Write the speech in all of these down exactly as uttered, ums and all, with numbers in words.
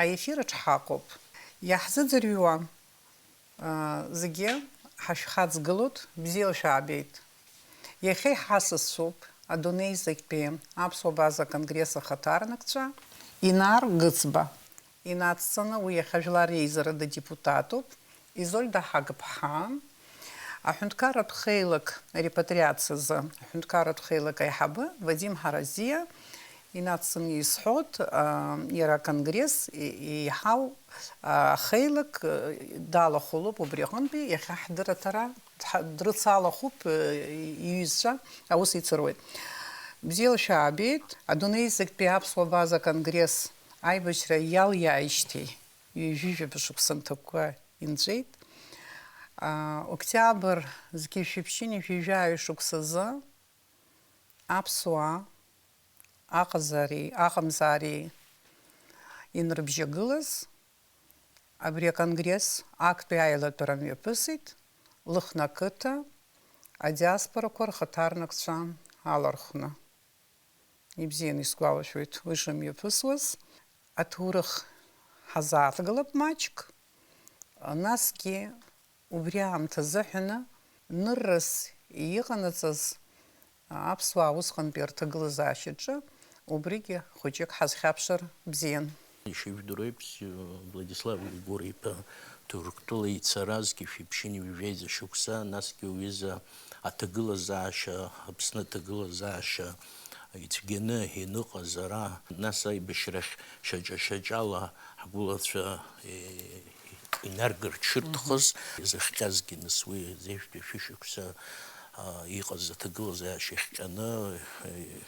Аефир аҿы ҳаҟоуп. Иаҳзыӡырҩуа, аа, зегьы ҳашәхаҵгылоит, бзиала шәаабеит. Иахьа иҳасасцәоуп адунеи зегьтәи аԥсуа база конгресс ахаҭарнакцәа Инар Гыцба. Инацҵаны уи иахьа Жәлар Реизарада депутатуп, Изольда Ҳагыԥҳа, аҳәынҭқарратә хеилак репатриациазы аҳәынҭқарратә хеилак аиҳабы Вадим Ҳаразиа, инацҵаны исҳәоит, а, иара аконгресс и-, еиҳау, а, ахеилак, а, далахәылоуп убри аҟынтәи, иахьа ҳдырраҭара дҳа-, дрыцалахәуп, а, иҩызцәа аус ицыруеит. Бзиала шәаабеит, адунеи зегьтәи аԥсуа база конгресс аибашьра иалиааижьҭеи ҩажәижәаба шықәса нҭакәкәа инҵәеит. Аа, октиабр зқьи жәшәи ԥшьынҩажәи жәаҩа шықәсазы аԥсуаа аҟазаареи аҟамзаареи инрыбжьагылаз абри аконгресс актәи аилатәара мҩаԥысит Лыхны ақыҭа адиаспорақәа рхаҭарнакцәа алархәны. Ибзианы исгәалашәоит уи шымҩаԥысуаз. Аҭоурых ҳазааҭгылап маҷк, насгьы убри аамҭазыҳәаны ныррас иҟанаҵаз аԥсуаа усҟантәи рҭагылазаашьаҿы убригьы хәыҷык ҳазхьаԥшыр бзиан. Ишыжәдыруеиԥш, Владислав Григори-иԥа Ҭырқәтәыла ицара зқьи жәшәи ԥшьынҩажәи жәеиза шықәса, насгьы уҩыза аҭагылазаашьа, Аԥсны аҭагылазаашьа ицәгьаны иныҟаз ара, нас аибашьрахь шьаҿа-шьаҿала ҳгәылацәа, е, инаргарц шырҭахыз, изыхҟьазгьы нас уи зежәтәи шәышықәса, а, иҟаз аҭагылазаашьа ихҟьаны, е,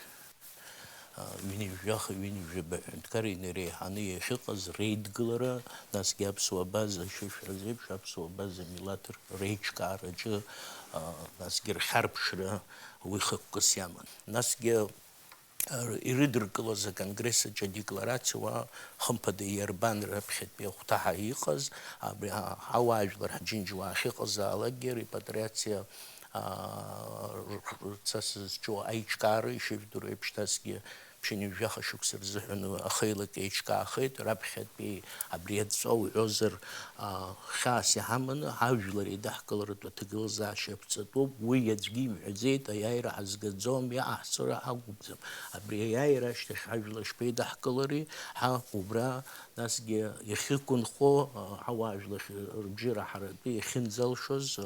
а, ҩынҩажәаха, ҩынҩажәаба аҳәынҭқар инареиҳаны иахьыҟаз реидгылара, насгьы аԥсуа база шышәҳәаз еиԥш, аԥсуа база милаҭ реиҿкаараҿы, а, насгьы рхьарԥшра уи хықәкыс иаман. Насгьы, а, ирыдыркылаз аконгресс аҿы адекларациа уа хымԥада иарбан раԥхьатәи ахәҭаҳа иҟаз, абри, а, ауаажәлар ҳџьынџьуаа ахьыҟазаалакгьы репатриациа, а, р-, р-, рцас зҿу аиҿкаара ишыжәдыруа еиԥш, насгьы ԥшьынҩажәаха шықәса рзыҳәан ахеилак еиҿкаахеит, раԥхьатәи абри адҵа уҳәозар, а, хьаас иҳаманы, ҳажәлар еидаҳкыларатә аҭагылазаашьа аԥҵатәуп, уи аӡәгьы имҳәаӡеит, аиааира ҳазгаӡом, иаҳҳәо ҳақәгәыӷӡам. Абри аиааира ашьҭахь ҳажәлар шԥеидаҳкылари? Ҳа убра, насгьы иахьықәынхо, а, ҳауаажәлар рыбжьы раҳаратәы иахьынӡалшоз, а,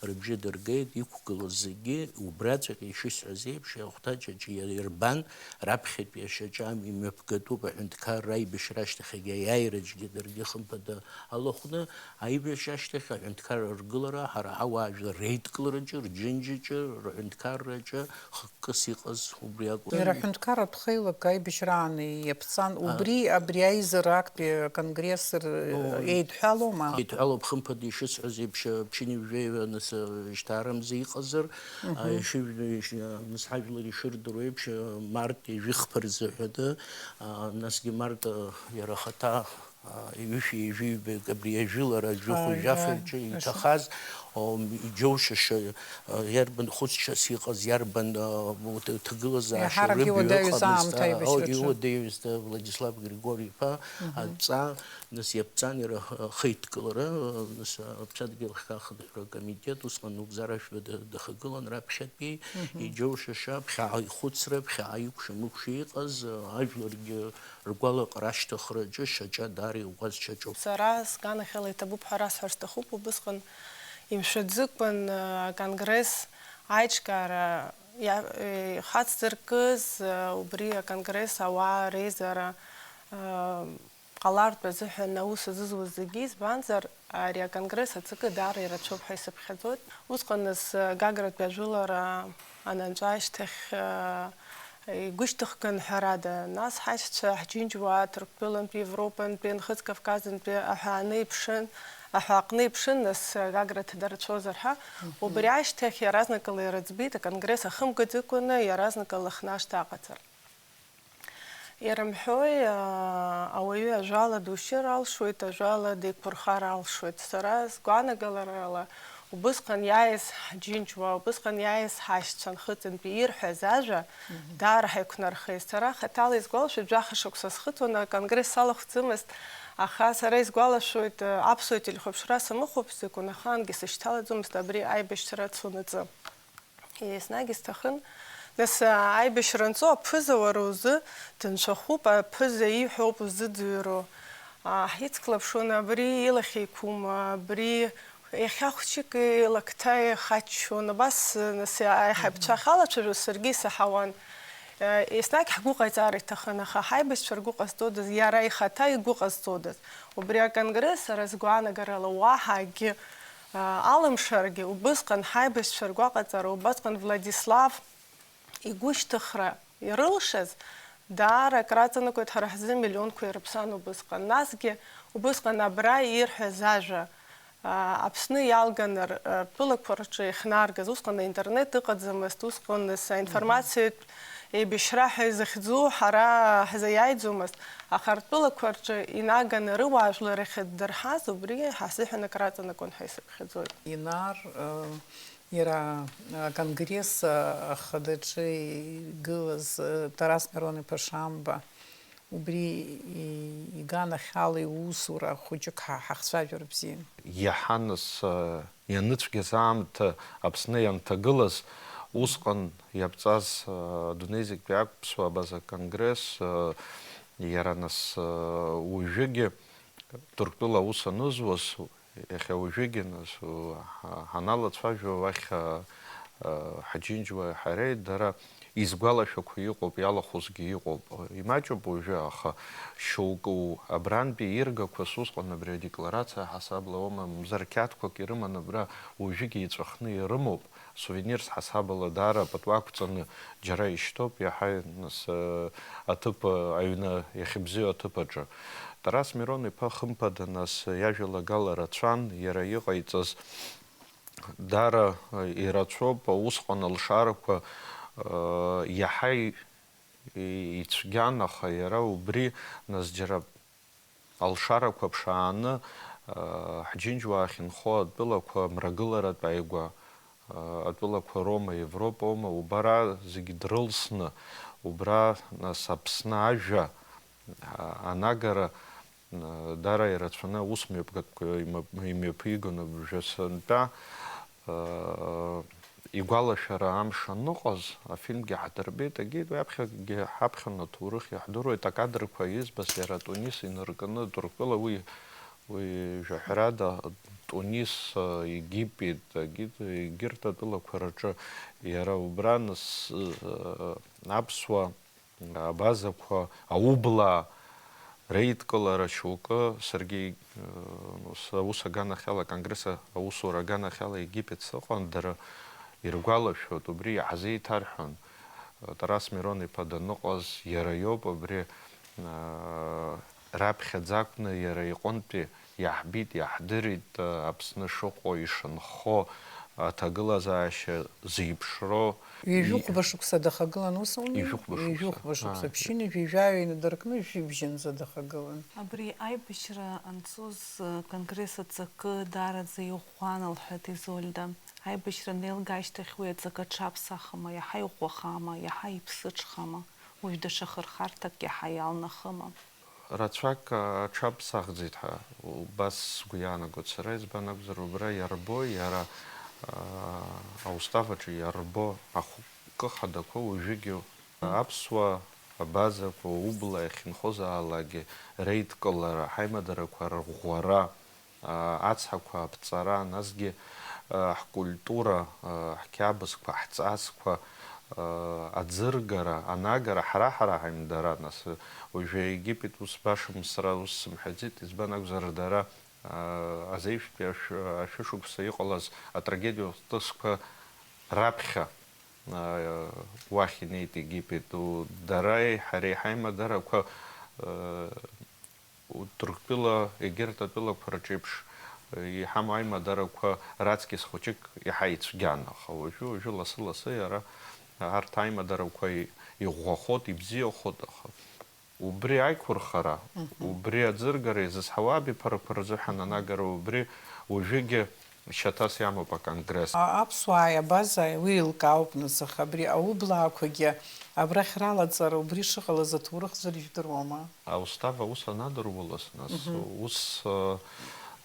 рыбжьы дыргеит, иқәгылоз зегьы убраҵәҟьа ишысҳәаз еиԥш, ахәҭаҷаҿы иа-, ирбан, раԥхьатәи ашьаҿа ами мҩаԥгатәуп аҳәынҭқарра аибашьра ашьҭахь егьа аиааираҿгьы даргьы хымԥада алахәны, аибашьра ашьҭахь аҳәынҭқарра ргылара ҳара ҳауаажәлар реидкылараҿы, рџьынџьаҿы, рҳәынҭқарраҿы хықәкыс иҟаз убри акәын. Иара аҳәынҭқарратә хеилак аибашьраан иаԥҵан, а, убри абри аизара актәи аконгресс р-, ну, еидҳәалоума? Еидҳәалоуп, хымԥада ишысҳәаз еиԥш, ԥшьынҩажәеи нас, а, жьҭаарамза иҟазар, а, мгм, ишыжәдыруа еиԥш, а, нас ҳажәлар ишырдыруа еиԥш, а, март ҩажәи хԥа рзыҳәаны, а, насгьы март, а, иара ахаҭа, а, ҩышәи ҩажәи ҩбак абри ажәылара жәохә ааи, жәаф ааи, рҿы аша, иҭахаз, о, иџьоушьаша, а, иарбан хәыцшьас иҟаз, иарбан, а, ҭ-, ҭагылазаашьа еиҳарак рыбаҩ иуадаҩыз ыҟамызт, аамҭа а, о, аибашьраҿы. Иуадаҩыз, а, Владислав Григори-иԥа, мгм, адҵа, нас иаԥҵан иара, а, хеидкылара, а, нас, а, аԥсадгьыл ахьхьа ахынҳәра акомитет, усҟан Нугзар Ашәба д-, дахагылан раԥхьатәи, мгм, иџьоушьаша, ԥхьаҟа ихәыцра, ԥхьаҟа икәша-мыкәша иҟаз, а, ажәларгьы ргәалаҟара ашьҭыхраҿы шьаҿа даара иӷәӷәаз шьаҿоуп. Сара сганахьала иҭабуп ҳәа расҳәар сҭахуп, убысҟан имшәаӡыкәан, а, аконгресс аиҿкаара иа-, ихацдыркыз, а, убри аконгресс ауаа реизара, а, ҟалартә азыҳәан аус азызуаз зегьы, избанзар, ари аконгресс аҵакы даара ирацәоуп ҳәа исыԥхьаӡоит. Усҟан нас, а, Гагратәи ажәылара ананҵәа ашьҭахь, а, игәышьҭыхган, ҳәарада, нас ҳашьцәа, ҳџьынџьуаа Ҭырқәтәылантәи, Европантәи, Нхыҵ Кавказынтәи аҳәааны иԥшын, аҳәааҟны иԥшын, нас Гагра ҭадарцәозар ҳәа. Мгм. Убри ашьҭахь иаразнакала ирыӡбеит, аконгресс ахымгаӡакәаны иаразнакала Лыхны ашҭа аҟаҵара. Ирымҳәои, аа, ауаҩы ажәала душьыр алшоит, ажәала деиқәырхар алшоит. Сара сгәаанагарала, Убысҟан иааиз ҳџьынџьуаа, убысҟан иааиз ҳашьцәа нхыҵынтәи ирҳәаз ажәа даара ҳаиқәнархеит. Сара хаҭала исгәалашәоит, жәаха шықәса схыҵуан, аконгресс салахәӡамызт, аха сара исгәалашәоит, аԥсуа телехәаԥшра самыхәаԥшӡакәа, ахаангьы сышьҭалаӡомызт абри аибашьцәа рацунаҵы. Еснагь исҭахын, нас, аибашьра анҵо, аԥыза уара узы дынцәахәуп, аԥыза ииҳәо ауп узыӡырҩро. Ҳицклаԥшуан, абри илахь еиқәума, абри иахьа хәҷык илакҭа ихаччон, абас, нас, аиҳабацәа ахьалацәажәоз саргьы исаҳауан. Еснагь ҳгәыҟаҵара иҭахын, аха ҳаибашьцәа ргәы ҟазҵодаз, иара ихаҭа игәы ҟазҵодаз? Убри аконгресс, сара сгәаанагарала, уаҳа акгьы алымшаргьы, убысҟан ҳаибашьцәа ргәаҟаҵара, убасҟан Владислав игәышьҭыхра ирылшаз, даара акраҵанакуеит, ҳара ҳзы миллионқәа ирыԥсан убысҟан. Насгьы убысҟан абра ирҳәаз ажәа, Аԥсны иалганы р-, ртәылақәа рҿы иахьнаргаз, усҟан аинтернет ыҟаӡамызт, усҟан нас аинформациатә еибашьра ҳәа изыхьӡу ҳара ҳзаиааиӡомызт, аха ртәылақәа рҿы инаганы рыуаажәлар ахьыддырҳаз, убри ҳазыҳәан акраҵанакуан ҳәа исыԥхьаӡоит. Инар, э, иара аконгресс ахадаҿы игылаз, э, Тарас Мирон-иԥа Шамба, убри и-, иганахьала иусура хәыҷык ҳа-, ҳахцәажәар бзиан. Иаҳа нас, э, ианыцәгьаз аамҭа Аԥсны ианҭагылаз, усҟан иаԥҵаз, э, адунеи зегьтәи аԥсуа абаза конгресс, э, иара нас, э, уажәыгьы Ҭырқәтәыла аус анызуаз, иахьа уажәыгьы нас, ҳа-, ҳаналацәажәо уахь, а, а, ҳџьынџьуааи ҳареи, дара изгәалашәақәо иҟоуп, иалахәызгьы иҟоуп. Имаҷуп уажәы, аха шьоукы у-, абрантәи иргақәа, сусҟан абри адекларациа ҳасабла аума, мамзар қьаадқәак ирыман абра, уажәыгьы иҵәахны ирымоуп. Сувенирс ҳасабала даара пату ақәҵаны џьара ишьҭоуп, иаҳа, нас, э, аҭыԥ, э, аҩны иахьыбзиоу аҭыԥ аҿы. Тарас Мирон-иԥа, хымԥада, нас, иажәалагала рацәан, иара иҟаиҵаз даара, э, ирацәоуп, усҟан алшарақәа, э, иаҳа и-, и-, ицәгьан, аха иара убри, нас, џьара алшарақәа ԥшааны, э, ҳџьынџьуаа ахьынхо атәылақәа мрагыларатә ааигәа, э, атәылақәа роума, Европоума, убара зегь дрылсны, убра, нас, Аԥсны ажәа, а-, анагара, э, даара ирацәаны аус мҩаԥгатәқәа имҩа-, имҩаԥигон абжа сынтәа, Игәалашәара амш аныҟаз, афильмгьы ҳдырбеит, егьит уи аԥхьагьы ҳаԥхьон, аҭоурых иаҳдыруеит, акадрқәа избаз, иара Тунис инаркны, Ҭырқәтәыла уи, уи жәаҳәарада, Тунис, Египет, егьит, егьырҭ атәылақәа рҿы иара убра нас, аԥсуа абазақәа, аублаа реидкылара шьоукы, саргьы, э, ус, аус аганахьала, аконгресс аусура аганахьала Египет сыҟан, дара иргәалашәоит, убри иаҳзеиҭарҳәон. Тарас Мирон-иԥа даныҟаз иара иоуп, абри, э, раԥхьаӡа акәны иара иҟынтәи Иаҳбеит, иаҳдырит, Аԥсны шыҟоу, ишынхо, аҭагылазаашьа зеиԥшроу. Ҩажәи хәба шықәса дахагылан, ус ауми? Ҩажәи хәба шықәса. Ҩажәи хәба шықәса. Ааи. Ԥшьынҩажәи жәаҩа инадыркны, жәибжьынӡа дахагылан. Абри аибашьра анцоз, конгресс аҵакы даараӡа иӷәӷәан, лҳәеит Изольда. Аибашьра анеилга ашьҭахь уи аҵакы аҽаԥсахма, иаҳа иӷәӷәахама, иаҳа иԥсыҽхама, уажә даҽа хырхарҭак иаҳа иалнахыма? Рацәак аҽаԥсахӡеит ҳәа убас сгәы иаанагоит сара, избан акәзар, убра иарбо, иара, аа, аустав аҿы иарбо ахықәкы хадақәа уажәыгьы аԥсуа абазақәа, аублаа иахьынхозаалакгьы реидкылара, ҳаимадарақәа рӷәӷәара, аа, ацҳақәа аԥҵара, насгьы, аа, ҳкультура, аа, ҳқьабзқәа, ҳҵасқәа, аӡыргара, анагара, ҳара-ҳара ҳаимдара, нас, уажәы Египет ус башам, сара ус сымҳәаӡеит, избан акәзар, дара, а, азеижәтәи ашә-, ашәышықәса иҟалаз атрагедиа ҵысқәа раԥхьа, а, уахь инеит Египет. У-, дареи ҳареи ҳаимадарақәа, а, Ҭырқәтәыла егьырҭ атәылақәа рҿеиԥш, э, иҳамоу аимадарақәа раҵкьыс хәыҷык иаҳа ицәгьан, аха уажәы-уажәы лассы-лассы иара арҭ аимадарақәа и-, иӷәӷәахоит, ибзиахоит, аха убри аиқәырхара, мгм, убри аӡыргара изызҳауа абиԥарақәа рзыҳәан анагара убри уажәыгьы Шьаҭас иамоуп аконгресс. Аԥсуааи абазааи уи еилкаауп, нас, аха абри аублаақәагьы абрахь ралаҵара убри шыҟалаз аҭоурых зыржәдыруама? Аустав аус анадырулаз, нас, ус, э,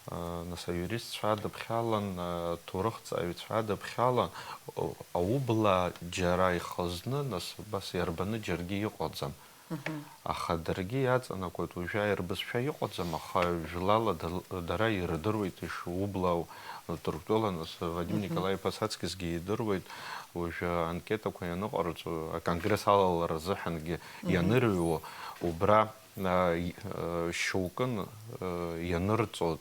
э, нас, аиуристцәа адыԥхьалан, э, аҭоурыхҭҵааҩцәа адыԥхьалан, о, аублаа џьара ихазны, нас, убас иарбаны џьаргьы иҟаӡам. Аха даргьы иаҵанакуеит, уажәы аирбызшәа иҟаӡам, аха жәлала дал-, дара ирдыруеит ишублаау, Ҭырқәтәыла, нас, Вадим Николаи-иԥа Саҵкьысгьы идыруеит, уажәы анкетақәа ианыҟарҵо, аконгресс алалара азыҳәангьы ианырыҩуа, убра, а, и-, а, шьоукын, а, ианырҵо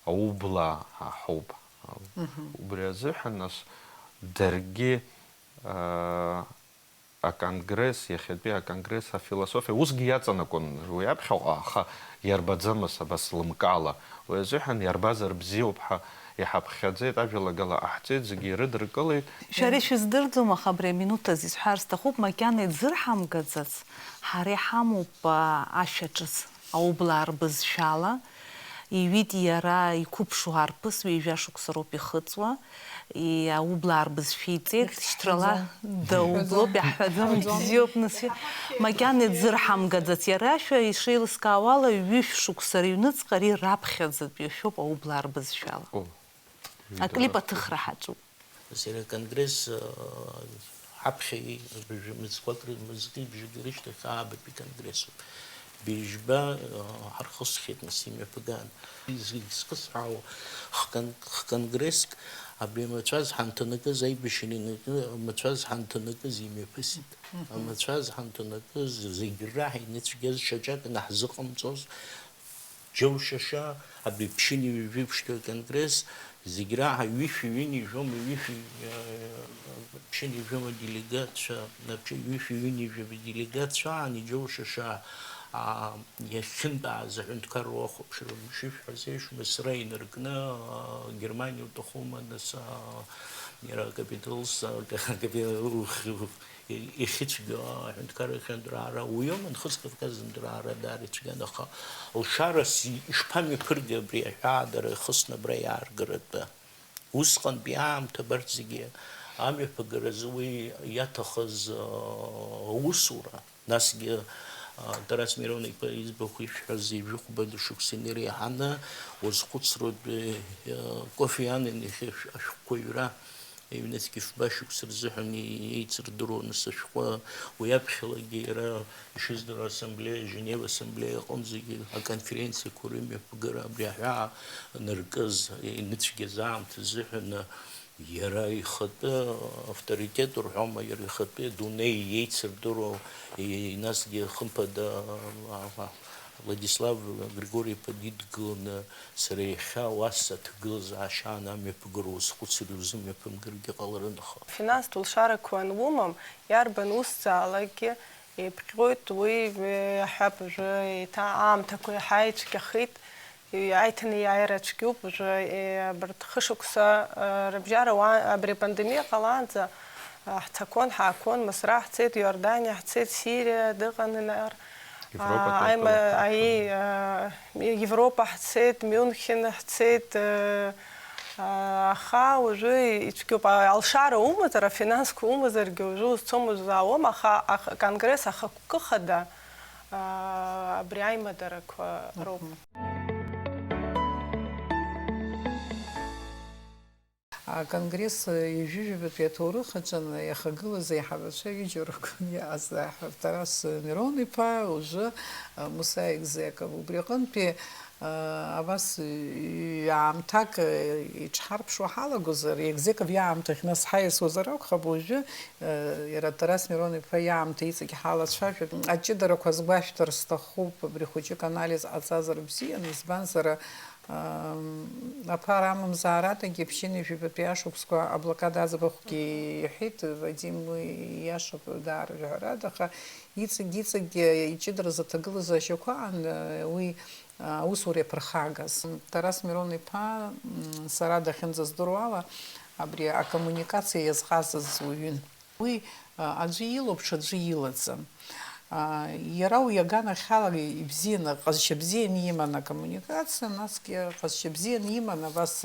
аублаа ҳа-, ҳауп. Убри азыҳәан, нас, даргьы, а, аконгресс, иахьатәи аконгресс афилософиа усгьы иаҵанакуан уи аԥхьаҟа, аха иарбаӡамызт абас лымкаала. Уи азыҳәан иарбазар бзиоуп ҳәа иҳаԥхьаӡеит, ажәалагала ҟаҳҵеит, зегьы ирыдыркылеит. Шәара ишәыздырӡом, аха абри аминуҭ азы исҳәар сҭахуп, макьана иӡырҳамгаӡац, ҳара иҳамоуп, а, ашәа ҿыц, аублаа рбызшәала. Иҩит иара иқәыԥшу арԥыс, ҩажәа шықәса роуп ихыҵуа. И-, аублаа рбызшәа иҵеит, шьҭрала даублоуп, иаҳҳәаӡом, ибзиоуп, нас, макьана иӡырҳамгаӡац. Иара ашәа ишеилыскаауала, ҩышә шықәса рыҩныҵҟа ари раԥхьаӡатәи ашәоуп аублаа рбызшәала. Аклип аҭыхра ҳаҿуп. Нас иара аконгресс, э, ҳаԥхьа и-, быжә-, мызқәак ры-, мызки бжаки рышьҭахь аабатәи конгрессуп. Быжьба, э, ҳархысхьеит, нас имҩаԥган. Зегь зхысҳәаау хкон-, хконгресск абри амацәаз ҳанҭанакыз, аибашьра инаку амацәаз ҳанҭанакыз имҩаԥысит. Амацәаз ҳанҭанакыз, зегь раҳа иныцәгьаз, шьаҿак наҳзыҟамҵоз, џьоушьаша, абри ԥшьынҩажәи ԥшьҭа конгресс, зегь раҳа ҩышәи ҩынҩажәома, ҩышәи, э, ԥшьынҩажәома делегатцәа, наԥшьа ҩышәи ҩынҩажәи делегатцәа аан иџьоушьаша, а, иахьынтәааз аҳәынҭқарра уахәаԥшра мшышә ҳәа зеиԥшым сра инаркны, а, Германиа уҭахума, нас, а, иара акапиталс, а, капи-, Ихьыцәгьоу аҳәынҭқарра ахьынтәраара уиоума, Нхыҵ Кавказ анҵәраара даара ицәгьан, аха лшарас ишԥамҩаԥыргеи абри аҳәаадара ихысны абра иааргаратәы? Усҟантәи аамҭа абарҭ зегьы амҩаԥгаразы уи иаҭахыз, аа, аусура, насгьы, аа, Тарас Мирон-иԥа иӡбахә ишәҳәаз ҩажәихәба шықәса инареиҳаны уазхәыцроуп, аа, Кофи Аннан иахьа ашә-, ашәҟәқәа иҩра. Ҩнызқь фба шықәса рзыҳәан еицырдыруан асы ашәҟәы, уи аԥхьалагьы иара, ишыздыруа, ассамблеиа, Женева ассамблеиа аҟынӡагьы аконференциақәа рымҩаԥгара абри аҳәаа аныркыз, иныцәгьаз аамҭа азыҳәан иара ихатәы авторитет рҳәома, иара ихатәы адунеи иеицырдыруа, и-, насгьы хымԥада, а, а, Владислав Григори-иԥа дидгыланы, сара иахьа уа саҭагылазаашьа аан амҩаԥгара уазхәыцыр иузымҩаԥымгаргьы ҟаларын, аха. Финанстә лшарақәа анумам, иарбан усзаалакгьы еиԥҟьоит, уи, э, иаҳҳәап, уажәы еиҭа аамҭақәа еиҳа ицәгьахеит, и-, аиҭанеиааира цәгьоуп, уажәы, э, абарҭ хышықәса, э, рыбжьара уа-, абри апандемиа ҟалаанӡа, э, ҳцақәон, ҳаақәон, Мысра ҳцеит, Иорданиа ҳцеит, Сириа дыҟан, Инар. Европа, аа, аима-, аи, аа, Европа ҳцеит, Мюнхен ҳцеит, аа, аха уажәы ицәгьоуп. А, алшара умазар, афинансқәа умазаргьы, уажәы узцом, узаауам, аха, аха, конгресс ахықәкы хада, аа, абри аимадарақәа роуп. Аконгресс ҩажәижәабатәи аҭоурых аҿы иахагылаз аиҳабацәа ҩыџьа ргәы иаазааҳәап, Тарас Мирон-иԥа, уажәы Муса Егзеков. Убри аҟынтәи, абас ҩ-аамҭак иҽҳарԥшуа ҳалагозар, Егзеков иаамҭахь нас ҳаиасуазар акәхап, уажәы иара Тарас Мирон-иԥа иаамҭа иҵегь ҳалацәажәап. Аҷыдарақәа азгәашәҭар сҭахуп, абри хәыҷык анализ ҟаҵазар бзиан, избанзар, Аԥара амамзаараҭагьы ԥшьынҩажәибатәи ашықәсқәа аблокада аӡбахәгьы иҳәеит, Вадим, уи иашоуп даара жәаҳәарада, аха иҵегь-иҵегь иҷыдараз аҭагылазаашьақәа аан, уи аусура иаԥырхагаз. Тарас Мирон-иԥа, м, сара дахьынӡаздыруа ала, абри акоммуникациа иазҟазаз уаҩын. Уи, а, аӡәы илоуп, ҽаӡәы илаӡам. Иара уи аганахьала ибзианы, ҟазшьа бзианы иман акоммуникациа, насгьы ҟазшьа бзианы иман абас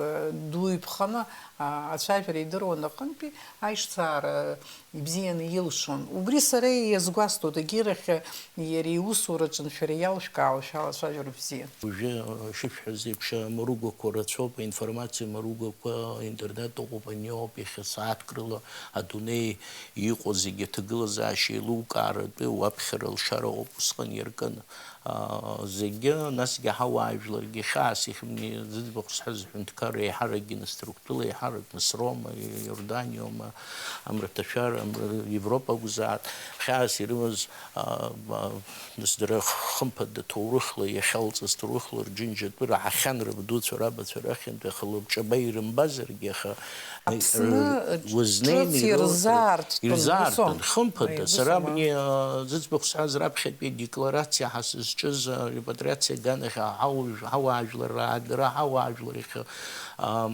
дуаҩԥханы ацәажәара идыруан аҟынтәи, аишьцаара ибзианы илшон. Убри сара иазгәасҭоит, егьирахь иара иусураҿы шәара иалшәкаауа шәалацәажәара бзиан. Уажәы шышәҳәаз еиԥш, амаругақәа рацәоуп, аинформациа маругақәа, интернет ыҟоуп, аниоуп, иахьа сааҭк рыла адунеи иҟоу зегьы аҭагылазаашьа еилукааратәы уаԥхьара алшара ыҟоуп, усҟан иаркын. Зегьы, насгьы ҳауаажәларгьы хьаас ихьымни, зыӡбахә сҳәаз, ҳәынҭқарра еиҳаракгьы нас Ҭырқәтәыла, еиҳарак нас Рома, Иорданиоума, Амраҭашәара, Амра-, Европа акәзаат, хьаас ирымаз, а, а, нас дара хымԥада ҭоурыхла иахьалҵыз, ҭоурыхла рџьынџьатәыра ҳахьан рабдуцәа, рабацәа рахьынтә, аха лабҿаба ирымбазаргьы, аха Аԥсны узнеины ҿыц ироур, ирзаарттәын, ирзаартын, усом. Хымԥада, Аи, сара усома. Абни, а, зыӡбахә сҳәаз раԥхьатәи адекларациа ҳа сызҿыз, а, репатриациа аганахь ҳауаажә-, ҳауаажәлар раагара, ҳауаажәлар иахьа, а,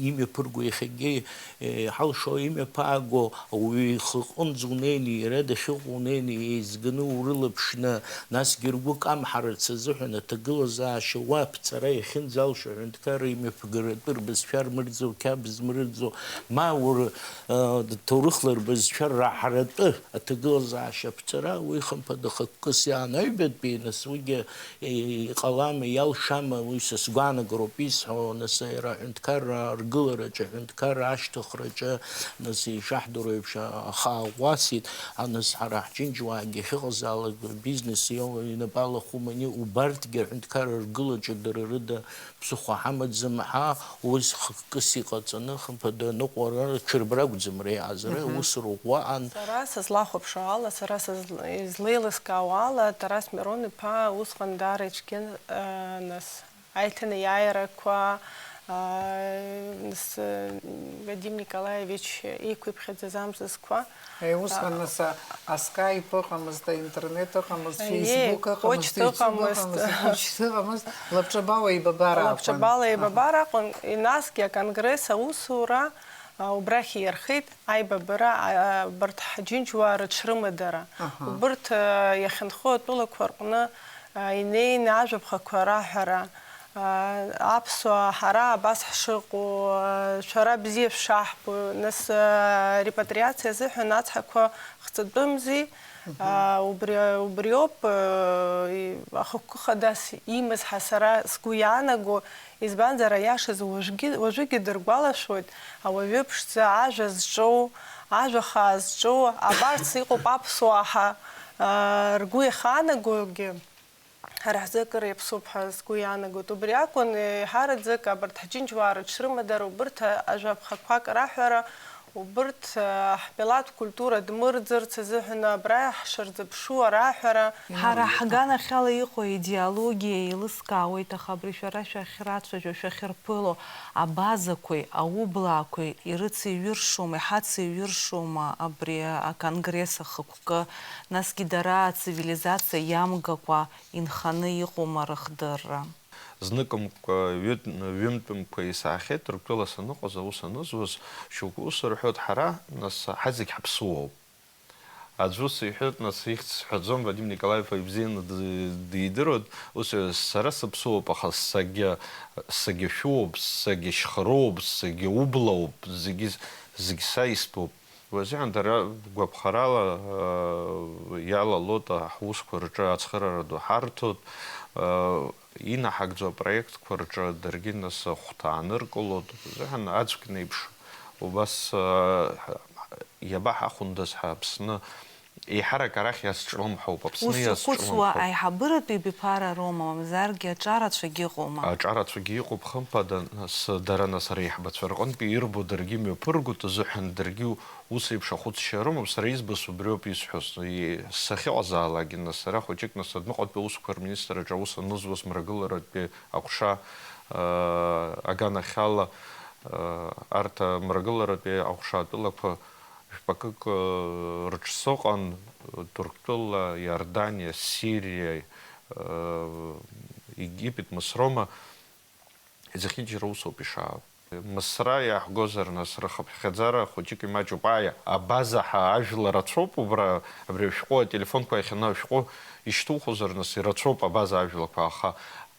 имҩаԥырго иахьагьы, е, ҳалшо имҩаԥааго ауаҩы ихы аҟынӡа унеины, иара дахьыҟоу унеины, еизганы урылаԥшны, насгьы ргәы камҳарц азыҳәан аҭагылазаашьа уа аԥҵара иахьынӡалшо аҳәынҭқарра имҩаԥгаратәы рбызшәа рмырӡо, қьабз мырӡо, ма ур-, э, ҭоурыхла рбызшәа раҳаратәы аҭагылазаашьа аԥҵара, уи хымԥада хықәкыс иаан аҩбатәи, нас уигьы, э, иҟалама, иалшама, уи са сгәаанагароуп исҳәо, нас иара аҳәынҭқарра аргылараҿы, аҳәынҭқарра ашьҭыхраҿы, нас ишаҳдыруа еиԥш, аха ӷәӷәасит, а, нас ҳара ҳџьынџьуаагьы ахьыҟазаалак бизнес ио-, инапы алахәымани, убарҭгьы аҳәынҭқарра ргылаҿы дара рыда ԥсыхәа ҳамаӡам ҳәа, ус хкыс иҟаҵаны, хымԥада, аныҟәара, ҽырбара акәӡам реиҳазара, Мгм. Ус рыӷәӷәа ан. Сара сызлахәаԥшуа ала, сара сызл-, излеилыскаауа ала, Тарас Мирон-иԥа усҟан даара ицәгьан, а, нас, аиҭанеиааирақәа, а, нас, Вадим Николаевич еиқәиԥхьаӡаз амзызқәа. Аи, усҟан, а, нас, а, аскайп ыҟамызт, аинтернет ыҟамызт, аиеи, Facebook ыҟамызт, почта YouTube ыҟамызт. Ыҟамызт, почта ыҟамызт, лабҿабала еибабар акәын. Лабҿабала еибабар акәын, насгьы аконгресс аусура, а, убрахь иархеит, аибабара, а, абарҭ ҳџьынџьуаа рыҽрымадара. Аҳа. Убырҭ, а, иахьынхо атәылақәа рҟны, а, инеины ажәаԥхақәа раҳәара, а, аԥсуаа ҳара абас ҳшыҟоу, а, шәара бзиа шәшаҳбо, нас, а, репатриациа азыҳәан ацҳақәа хҵатәымзи, Мгм. А, убри, убриоуп, э, и-, ахықәкы хадас имаз ҳәа сара сгәы иаанаго, избанзар, аиашаз уажәгьы, уажәыгьы дыргәалашәоит, ауаҩы ԥшӡа ажәа зҿоу, ажәа хаа зҿоу, абарҭ иҟоуп аԥсуаа ҳәа, а, ргәы иахаанагогьы. Ҳара ҳзы акыр иаԥсоуп ҳәа сгәы иаанагоит. Убри акәын, еиҳараӡак абарҭ ҳџьынџьуаа рыҽрымадара, убырҭ ажәаԥхақәак раҳәара, убырҭ, а, ҳмилаҭ культура дмырӡырц азыҳәан абра ҳшырзыԥшу араҳәара. Ҳара ҳганахьала иҟоу аидеологиа еилыскаауеит, аха абри шәара шәахьрацәажәо, шәахьырԥыло абазақәеи аублаақәеи ирыцеиҩыршома, иҳацеиҩыршома абри аконгресс ахықәкы, насгьы дара ацивилизациа иамгакәа инханы иҟоума рыхдырра? Зныкымкәа, ҩытә-, ҩынтәымкәа исаахьеит, Ҭырқәтәыла саныҟаз, аус анызуаз, шьоукы ус рҳәоит, ҳара, нас, ҳазегь ҳаԥсуоуп. Аӡә ус иҳәоит, нас, ихьӡ сҳәаӡом, Вадим Николаев ибзианы д-, дидыруеит, ус, сара саԥсуоуп, аха сагьа-, сагьашәуоуп, сагьашьхароуп, сагьаублаауп, зегьы, зегь са истәуп. Уи азыҳәан дара гәаԥхарала, э, иалалоит, ҳусқәа рҿы ацхыраара ду ҳарҭоит, э, инаҳагӡо апроектқәа рҿы даргьы нас ахәҭа ааныркылоит. Азыҳәан аӡәк неиԥш убас, э, иабаҳахәындаз ҳәа Аԥсны еиҳарак арахь иазҿлымҳауп, Аԥсны ус иазҿлымҳауп. Ус иахәыцуа аиҳабыратәи биԥара роума, мамзаргьы аҿарацәагьы ыҟоума? Аҿарацәагьы ыҟоуп, хымԥада, нас, дара нас реиҳабацәа рҟынтәи ирбо даргьы мҩаԥыргоит азыҳәан, даргьы ус еиԥш ахәыцшьа рымоуп, сара избаз убриоуп исҳәоз. И-, сахьыҟазаалакгьы, нас, сара хәыҷык, нас, адәныҟатәи аусқәа рминистрраҿы аус анызуаз, мрагыларатәи аҟәша, э, аганахьала, э, арҭ амрагыларатәи аҟәша атәылақәа жәпакык, э, рыҽсыҟан, Ҭырқәтәыла, Иорданиа, Сириа, э, Египет, Мысрома, зехьынџьара усоуп ишаау. Мысра иаҳгозар, нас, рхыԥхьаӡара хәыҷык имаҷуп. Ааи, абаза ҳа ажәла рацәоуп убра, абри ашәҟәы ателефонқәа иахьаны ашәҟәы ишьҭухозар, нас, ирацәоуп абаза ажәлақәа, аха,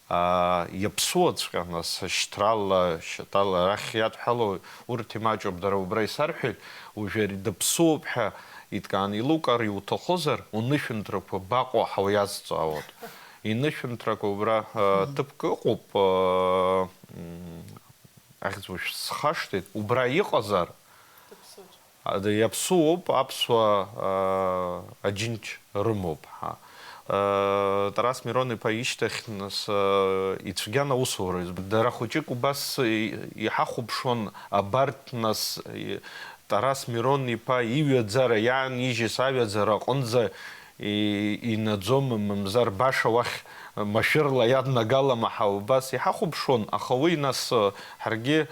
аа, иаԥсуаҵәҟьа, нас, шьҭрала, шьаҭала арахь иадҳәало урҭ имаҷуп. Дара убра исарҳәеит, уажәы ари даԥсуоуп ҳәа иҭкааны илукар иуҭахызар, унышәынҭрақәа баҟоу ҳауиазҵаауеит. Инышәынҭрақәа убра, аа, ҭыԥк ыҟоуп, аа, м, ахьӡ уажә схашҭит, убра иҟазар, а, иаԥсуоуп, аԥсуа, а, аџьынџь рымоуп ҳәа. А, Тарас Мирон-иԥа ишьҭахь, нас, а, ицәгьан аусура. Дара хәыҷык убас и-, иҳахәаԥшуан, абарҭ, нас, и-, Тарас Мирон-иԥа иҩаӡара, иаанижьыз аҩаӡара аҟынӡа и-, инаӡома, мамзар баша уахь машәырла иаднагалама ҳәа убас иҳахәаԥшуан, аха уи нас, ҳаргьы,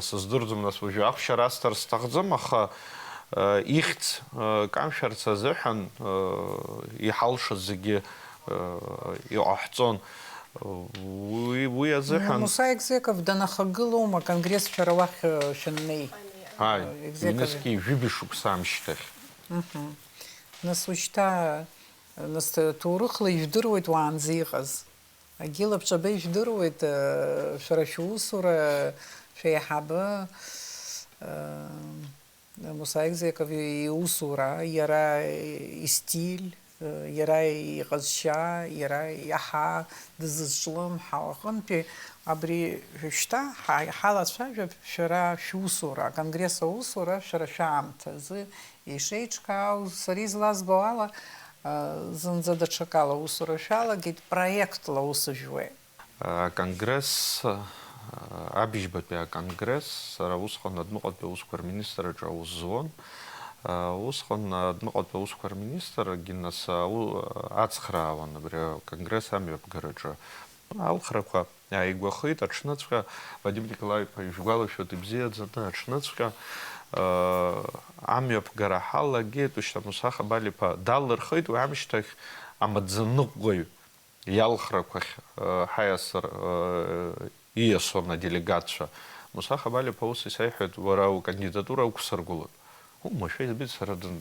сыздырӡом, нас уажәы ахәшьара асҭар сҭахӡам, аха, ихьӡ, камшәарц азыҳәан, иҳалшаз зегьы, иҟаҳҵон. Уи, уи азыҳәан Муса Егзеков данахагылоума конгресс шәара уахь, шәаннеи? Ааи, Егзеков. Ҩнызқьи жәибжь шықәса амшьҭахь. Нас ушьҭа, нас ҭоурыхла ижәдыруеит уаанӡа иҟаз. Агьила бҿаба ижәдыруеит, э, шәара шәусура, шәеиҳабы, э, Муса Егзеков иусура, иара истиль, э, иара иҟазшьа, иара иаҳа дызызҿлымҳау аҟынтәи абри шьҭа ҳа-, ҳалацәажәап шәара шәусура, аконгресс аусура шәара шәаамҭазы ишеиҿкаау, сара излазбо ала, а, зынӡа даҽакала аусура шәалагеит, проектла аус жәуеит. Аконгресс, а, абыжьбатәи аконгресс, сара усҟан адәныҟатәи аусқәа рминистрраҿы аус зуан. А, усҟан адәныҟатәи аусқәа рминистргьы нас ау-, ацхраауан абри аконгресс амҩаԥгараҿы. Алхрақәа ааигәахеит, аҽныҵәҟьа, Вадим Николаи-иԥа ижәгәалашәоит ибзиаӡаны, аҽныҵәҟьа, э, амҩаԥгара ҳалагеит, ушьҭа Муса Хабалиԥа далырхеит, уи амышьҭахь амаӡаныҟәгаҩ иалхрақәахь, э, ҳаиасыр, э, ииасуан аделегатцәа. Муса Хабалиԥа ус исеиҳәеит, уара укандидатура уқәсыргылоит. Умашәа избеит, сара дын-,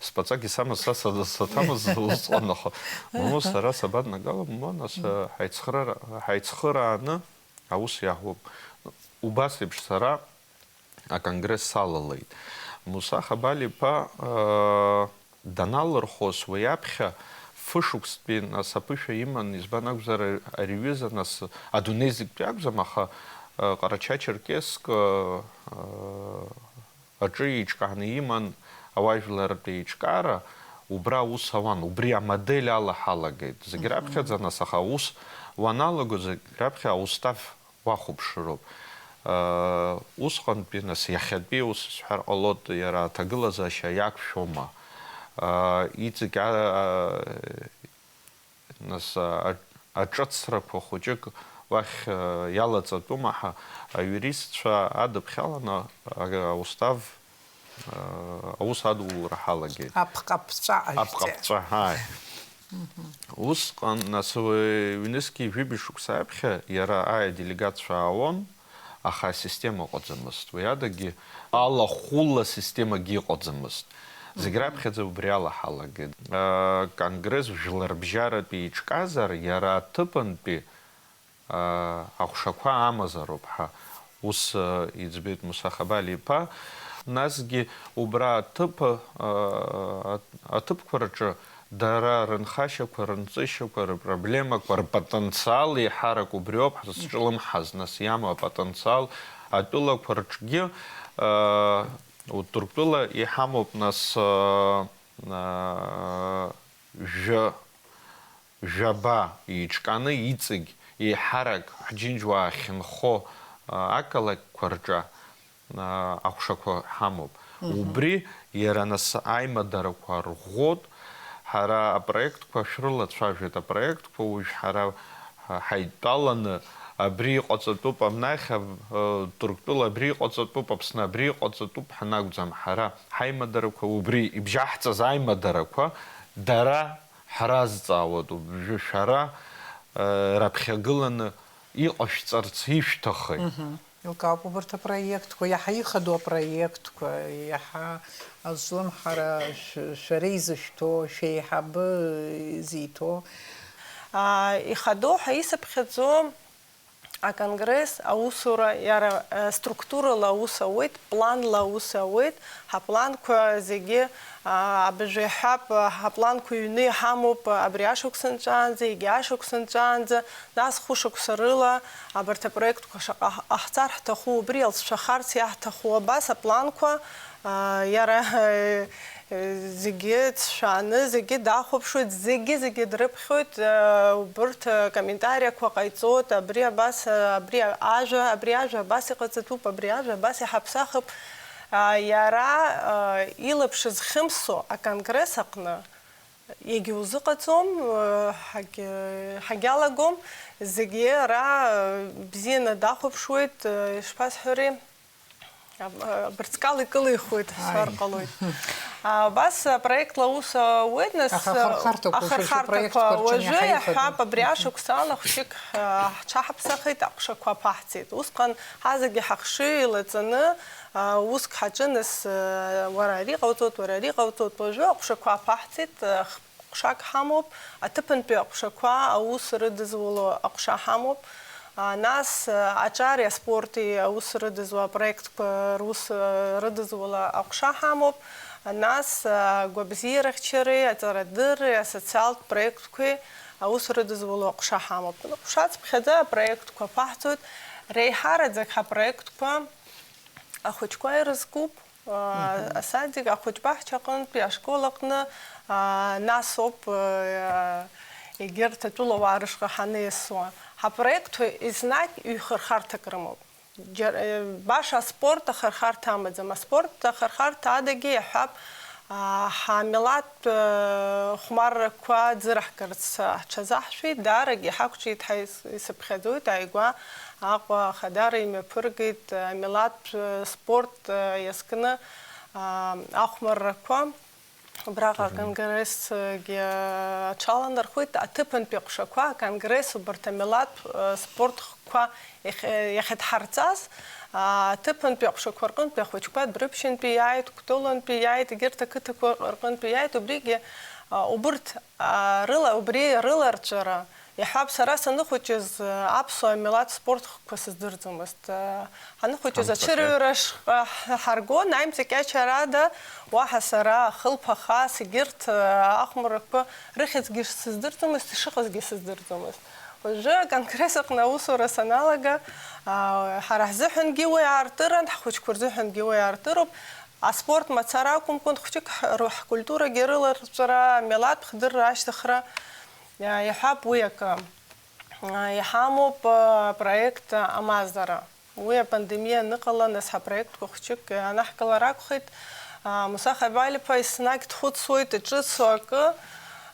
спаҵак исамаз са са-, саҭамыз усҟан, аха, мамоу, сара сабаднагала, мамоу, нас, ҳаицхрара-, ҳаицхырааны аус иаҳуп. Убас еиԥш сара аконгресс салалеит. Муса Хабалиԥа, аа, даналырхуаз уи аԥхьа фышықәстәи, нас, аԥышәа иман, избан акәзар, ари ҩыза, нас, адунеи зегьтәи акәӡам, аха, аа, Ҟарача-Черкесск, аа, аҿы еиҿкааны иман ауаажәларратә еиҿкаара, убра аус ауан, убри амодель ала ҳалагеит. Зегь раԥхьаӡа, нас, аха аус уаналаго, зегь раԥхьа аустав уахәаԥшыроуп. Э, усҟантәи, нас, иахьатәи аус сҳәар ҟалоит, иара аҭагылазаашьа иақәшәома? Э, иҵегь, а-, а-, Нас, а-, аҿыцрақәа хәыҷык уахь, а, иалаҵатәума ҳәа, аиуристцәа адыԥхьаланы, а, аустав, а, аус адулра ҳалагеит. Апҟаԥҵәа ҟажәҵа. Апҟаԥҵәа, ааи. Усҟан, нас, уи ҩнызқьи жәибжь шықәса аԥхьа иара аи аделегатцәа аауан, аха асистема ыҟаӡамызт. Уи адагьы алахәыла асистемагьы ыҟаӡамызт. Зегь раԥхьаӡа убри ала ҳалагеит. Конгресс жәларбжьаратәи еиҿкаазар, иара аҭыԥантәи, аа, аҟәшақәа амазароуп ҳәа ус, аа, иӡбеит Муса Хабали-иԥа. Насгьы убра аҭыԥ, аа, аҭ-, аҭыԥқәа рҿы дара рынхашьақәа, рынҵышьақәа, рпроблемақәа, рпотенциал еиҳарак убриоуп ҳзызҿлымҳаз, нас, иамоу апотенциал атәылақәа рҿгьы, аа, Ҭырқәтәыла иҳамоуп, нас, аа, аа, жәа-, жәаба еиҿкааны иҵегь еиҳарак ҳџьынџьуаа ахьынхо, аа, ақалақьқәа рҿы, аа, аҟәшақәа ҳамоуп. Мгм. Убри иара, нас, аимадарақәа рӷәӷәоуп. Ҳара апроектқәа шәрылацәажәеит, апроектқәа уажә ҳара ҳаидтәаланы абри иҟаҵатәуп, амнахь, а, Ҭырқәтәыла абри иҟаҵатәуп, Аԥсны абри иҟаҵатәуп ҳәа анакәӡам, ҳара ҳаимадарақәа убри ибжьаҳҵаз аимадарақәа дара ҳразҵаауеит, уажәы шәара, а, раԥхьагыланы иҟашәҵарц ишәҭахи? Мгм. Еилкаауп убарҭ апроектқәа, иаҳа ихадоу апроектқәа, иаҳа азҿлымҳара шә-, шәара изышәҭо, шәеиҳабы изиҭо. А, ихадоу ҳәа исыԥхьаӡо аконгресс аусура, иара, э, структурала аус ауеит, планла аус ауеит, ҳапланқәа зегьы, а, абыржәы иаҳҳәап, ҳапланқәа ҩны иҳамоуп, абри ашықәс нҵәаанӡа, егьи ашықәс нҵәаанӡа, нас хәышықәса рыла абарҭ апроектқәа шаҟа ҟаҳ-, ҟаҳҵар ҳҭаху, убри алҵшәахарц иаҳҭаху абас апланқәа, а, иара, э, э, зегьы ҵшәааны, зегьы дахәаԥшуеит, зегьы-зегьы дрыԥхьоит, э, убырҭ, э, комментариақәа ҟаиҵоит, абри абас, э, абри ажәа, абри ажәа абас иҟаҵатәуп, абри ажәа абас иҳаԥсахып. А, иара, э, илаԥш зхьымсо аконгресс аҟны, егьа узыҟаҵом, э, ҳагь-, ҳагьалагом, зегьы ара, э, бзианы дахәаԥшуеит, э, ишԥасҳәари, аб-, э, абырҵкала икылихуеит, ҳҳәар ҟалоит. А, убас апроектла аус ауеит, нас, аха ахырхарҭақәа, уажәы ахырхарҭақәа проектқәа рҿы уажәы иаҳа иҳәап, иҟоуп. Абри ашықәсала хәҷык, э, ҳҽаҳаԥсахит, аҟәшақәа аԥаҳҵеит. Усҟан ҳазегьы ҳахшыҩ еилаҵаны, а, уск ҳаҿын, нас, а, уара ари ҟауҵот, уара ари ҟауҵот. Уажәы аҟәшақәа аԥаҳҵеит, а, х-, ҟәшак ҳамоуп, аҭыԥантәи аҟәшақәа аус рыдызуло аҟәша ҳамоуп. А, нас, а, аҿари аспорти аус рыдызуа апроектқәа рус, а, рыдызула аҟәша ҳамоуп. А, нас, а, агәабзиарахьчареи аҵарадырреи асоциалтә проектқәеи аус рыдызуло аҟәша ҳамоуп. Ҟәша цыԥхьаӡа апроектқәа ԥаҳҵоит. Реиҳараӡак ҳапроектқәа ахәыҷқәа ирызкуп, а, асадик, ахәыҷбаҳча аҟынтәи, ашкол аҟны, а, нас ауп, а, егьырҭ атәылауаа рышҟа ҳаниасуа. Ҳапроектқәа еснагь ҩхырхарҭак рымоуп. Џьар-, э, баша аспорт ахырхарҭа амаӡам. Аспорт ахырхарҭа адагьы иаҳҳәап, а, ҳамилаҭтә, э, хәмаррақәа ӡыраҳгарц ҳҽазаҳшәеит, даарагьы ҳақәҿиеит ҳәа ис-, исыԥхьаӡоит, ааигәа Аҟәа Ахадара имҩаԥыргеит, э, амилаҭтә, э, спорт, э, иазкны, а, ахәмаррақәа. Убраҟа аконгрессгьы аҽаланархәит, аҭыԥантәи аҟәшақәа, аконгресс убарҭ амилаҭтә, э, спорт хкқәа иахь-, иахьадҳарҵаз, а, аҭыԥантәи аҟәшақәа рҟынтәи ахәыҷқәа Дәрыԥшьынтәи иааит, Кәтолынтәи иааит, егьырҭ ақыҭақәа рҟынтәи иааит, убригьы, а, убырҭ, а, рыла, убри рыларҵәара, иаҳҳәап, сара саныхәыҷыз, а, аԥсуа милаҭ спорт хкқәа сыздырӡомызт. А, ҳаныхәыҷыз ҳамҭакы. Ацәырҩра шҟа ҳ-, ҳаргон, аимҵакьачарада, уаҳа сара, ахылԥа хас, егьырҭ, а, ахәмаррақәа рыхьӡгьы сыздырӡомызт, ишыҟазгьы сыздырӡомызт. Уажәы аконгресс аҟны аусура саналага, а, ҳара ҳзыҳәангьы уи аартыран, ҳхәыҷқәа рзыҳәангьы уи аартыроуп. Аспорт мацара акәымкәан, хәҷык ҳ-, ру-, ҳкультурагьы рыларҵәара, амилаҭтә хдырра ашьҭыхра, а, иаҳҳәап, уи акы. А, иҳамоуп, а, апроект Амазара. Уи апандемиа аныҟала, нас ҳапроектқәа хәҷык анаҳгалар акәхеит. А, Муса Хабалиԥа еснагь дхәыцуеит, иҿыцу акы,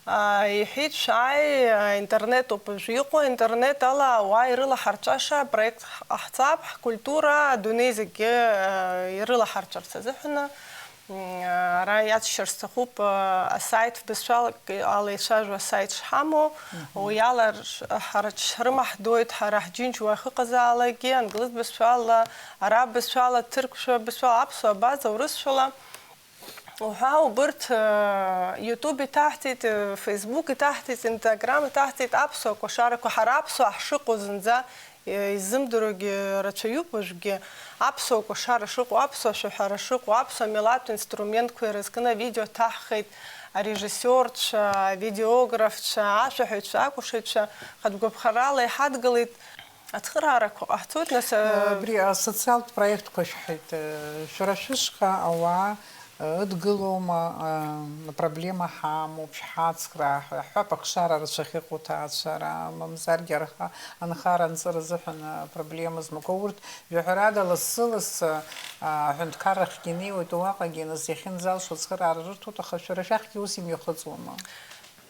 а, иҳәит, шәааи, а, интернет ауп уажәы иҟоу, аинтернет ала ауаа ирылаҳарҵәаша апроект ҳ-, ҟаҳҵап, ҳкультура адунеи зегьы, а, ирылаҳарҵәарц азыҳәан. М, ара иацәшьар сҭахуп, а, асайт, бызшәала ала ицәажәо асайт шҳамоу, уи ала ш-, ҳара ҽ-, ҳрымаҳдоит, ҳара ҳџьынџьуа ахьыҟазаалакгьы, англыз бызшәала, араб бызшәала, ҭырқәшәа бызшәала, аԥсуа, абаза, урысшәала уҳәа, убырҭ, а, YouTube иҭаҳҵеит, а, Facebook иҭаҳҵеит, Instagram иҭаҳҵеит, аԥсуа кәашарақәа, ҳара аԥсуаа ҳшыҟоу зынӡа изымдыруагьы рацәаҩуп уажәгьы. Аԥсуа кәашара шыҟоу, аԥсуа шәаҳәара шыҟоу, аԥсуа милаҭтә инструментқәа ирызкны авидео ҭаҳхит, арежиссиорцәа, авидеографцәа, ашәаҳәаҩцәа, акәашаҩцәа, хатә гәаԥхарала иҳадгылеит. Ацхыраарақәа ҟаҳҵоит, нас, а, абри асоциалтә проектқәа шәҳәеит, а, шәара шәышҟа ауаа ыдгылоума, а, проблема ҳамоуп, шәҳацхраа ҳәа, ҳҳәап, ахшара рацәа ахьыҟоу ҭаацәара, мамзаргьы арха-, анхара анҵыра азыҳәан, а, проблема змақәоу урҭ, жәаҳәарада, лассы-лассы, а, аҳәынҭқаррахьгьы инеиуеит, уаҟагьы, нас, иахьынӡалшо ацхыраара рырҭоит, аха шәара шәахьгьы ус имҩахыҵуама?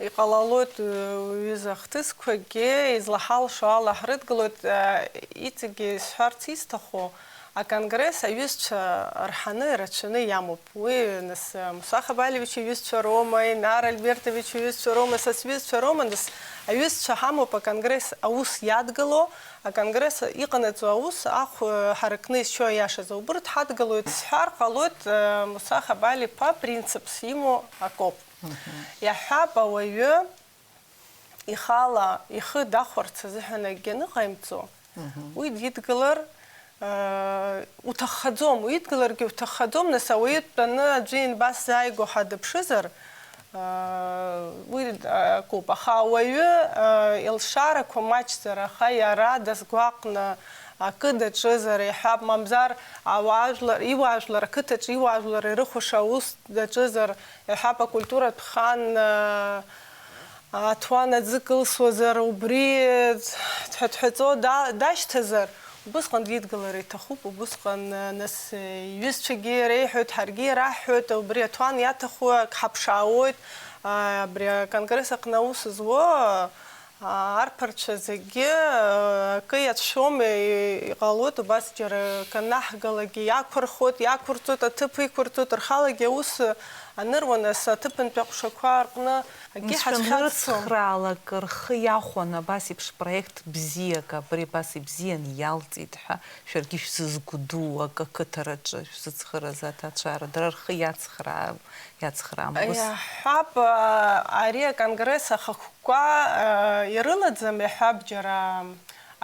Иҟалалоит, ҩыза ахҭысқәагьы излаҳалшо ала ҳрыдгылоит, а, иҵегьы исҳәарц исҭаху, Аконгресс аҩызцәа рҳаны ирацәаны иамоуп. Уи, нас, Муса Хабалиевич иҩызцәа роума, Инар Альбертович иҩызцәа роума, са сҩызцәа роума, нас, аҩызцәа ҳамоуп аконгресс аус иадгыло, аконгресс иҟанаҵо аус ахә, э, ҳаракны изшьо аиашазы. Убырҭ ҳадгылоит, сҳәар ҟалоит, э, Муса Хабали-иԥа принципс имоу акоуп. Иаҳҳәап, ауаҩы ихала ихы дахәарц азыҳәан акгьы аныҟаимҵо, уи дидгылар, э, уҭаххаӡом, уидгыларгьы уҭаххаӡом, нас ауаҩы дтәаны аӡәы ианбасзааигәоу ҳәа дыԥшызар, э, уи, э, акоуп. Аха ауаҩы, э, илшарақәа маҷзар, аха иара дазгәаҟны акы даҿызар, иаҳҳәап, мамзар ауаажәлар, иуаажәлар, ақыҭаҿы иуаажәлар ирыхәаша аус даҿызар, иаҳҳәап, акультуратә хан, э, аҭуан аӡы кылсуазар, убри дҳәаҭҳәаҵо да-, дашьҭазар, убысҟан дидгылар иҭахуп, убысҟан, э, нас, э, иҩызцәагьы иреиҳәоит, ҳаргьы ираҳҳәоит, убри аҭуан иаҭаху ак ҳаԥшаауоит, а, абри аконгресс аҟны аус зуа, а, арԥарцәа зегьы, а, акы иацәшәом, и-, иҟалоит, убас џьара акы анаҳгалакгьы иақәырхуеит, иақәырҵоит, аҭыԥ иқәырҵоит, рхалагьы аус аныруа, нас аҭыԥантәи аҟәшақәа рҟны акгьы Мшәан, ҳазхьаҵуам. Рыцхраалак рхы иахәаны абас еиԥш проект бзиак, абри абас ибзиан иалҵит ҳәа, шәаргьы шәзызгәдуу акы ақыҭараҿы шәзыцхыраз аҭаацәара, дара рхы иацхраа-, иацхраам, ус? Иаҳҳәап, а, ари аконгресс ахықәкқәа, а, ирылаӡам, иаҳҳәап, џьара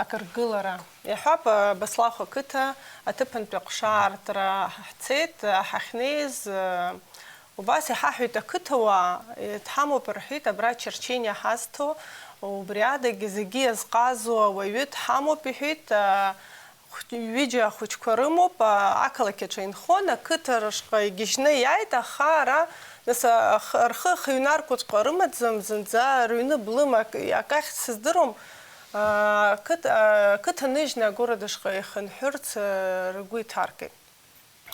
акы ргылара. Иаҳҳәап, а, Баслахә ақыҭа аҭыԥантәи аҟәша аартра ҳцеит, а, ҳахьнеиз, а, Убас иҳаҳәеит ақыҭауаа, е, дҳамоуп рҳәеит, абра Чарчениа ҳазҭо, убри адагьы зегьы иазҟазоу ауаҩы дҳамоуп иҳәеит, а, хәҷ-, ҩыџьа ахәыҷқәа рымоуп, а, ақалақь аҿы инхон, ақыҭа рышҟа игьежьны иааит, аха ара, нас, а, ах-, рхы ахьыҩнаркуҵәҟьа рымаӡам, зынӡа рыҩны блым ак-, акахь сыздыруам, а, ақыҭ-, а, ақыҭа ныжьны агород ашҟа ихынҳәырц, а, ргәы иҭаркит.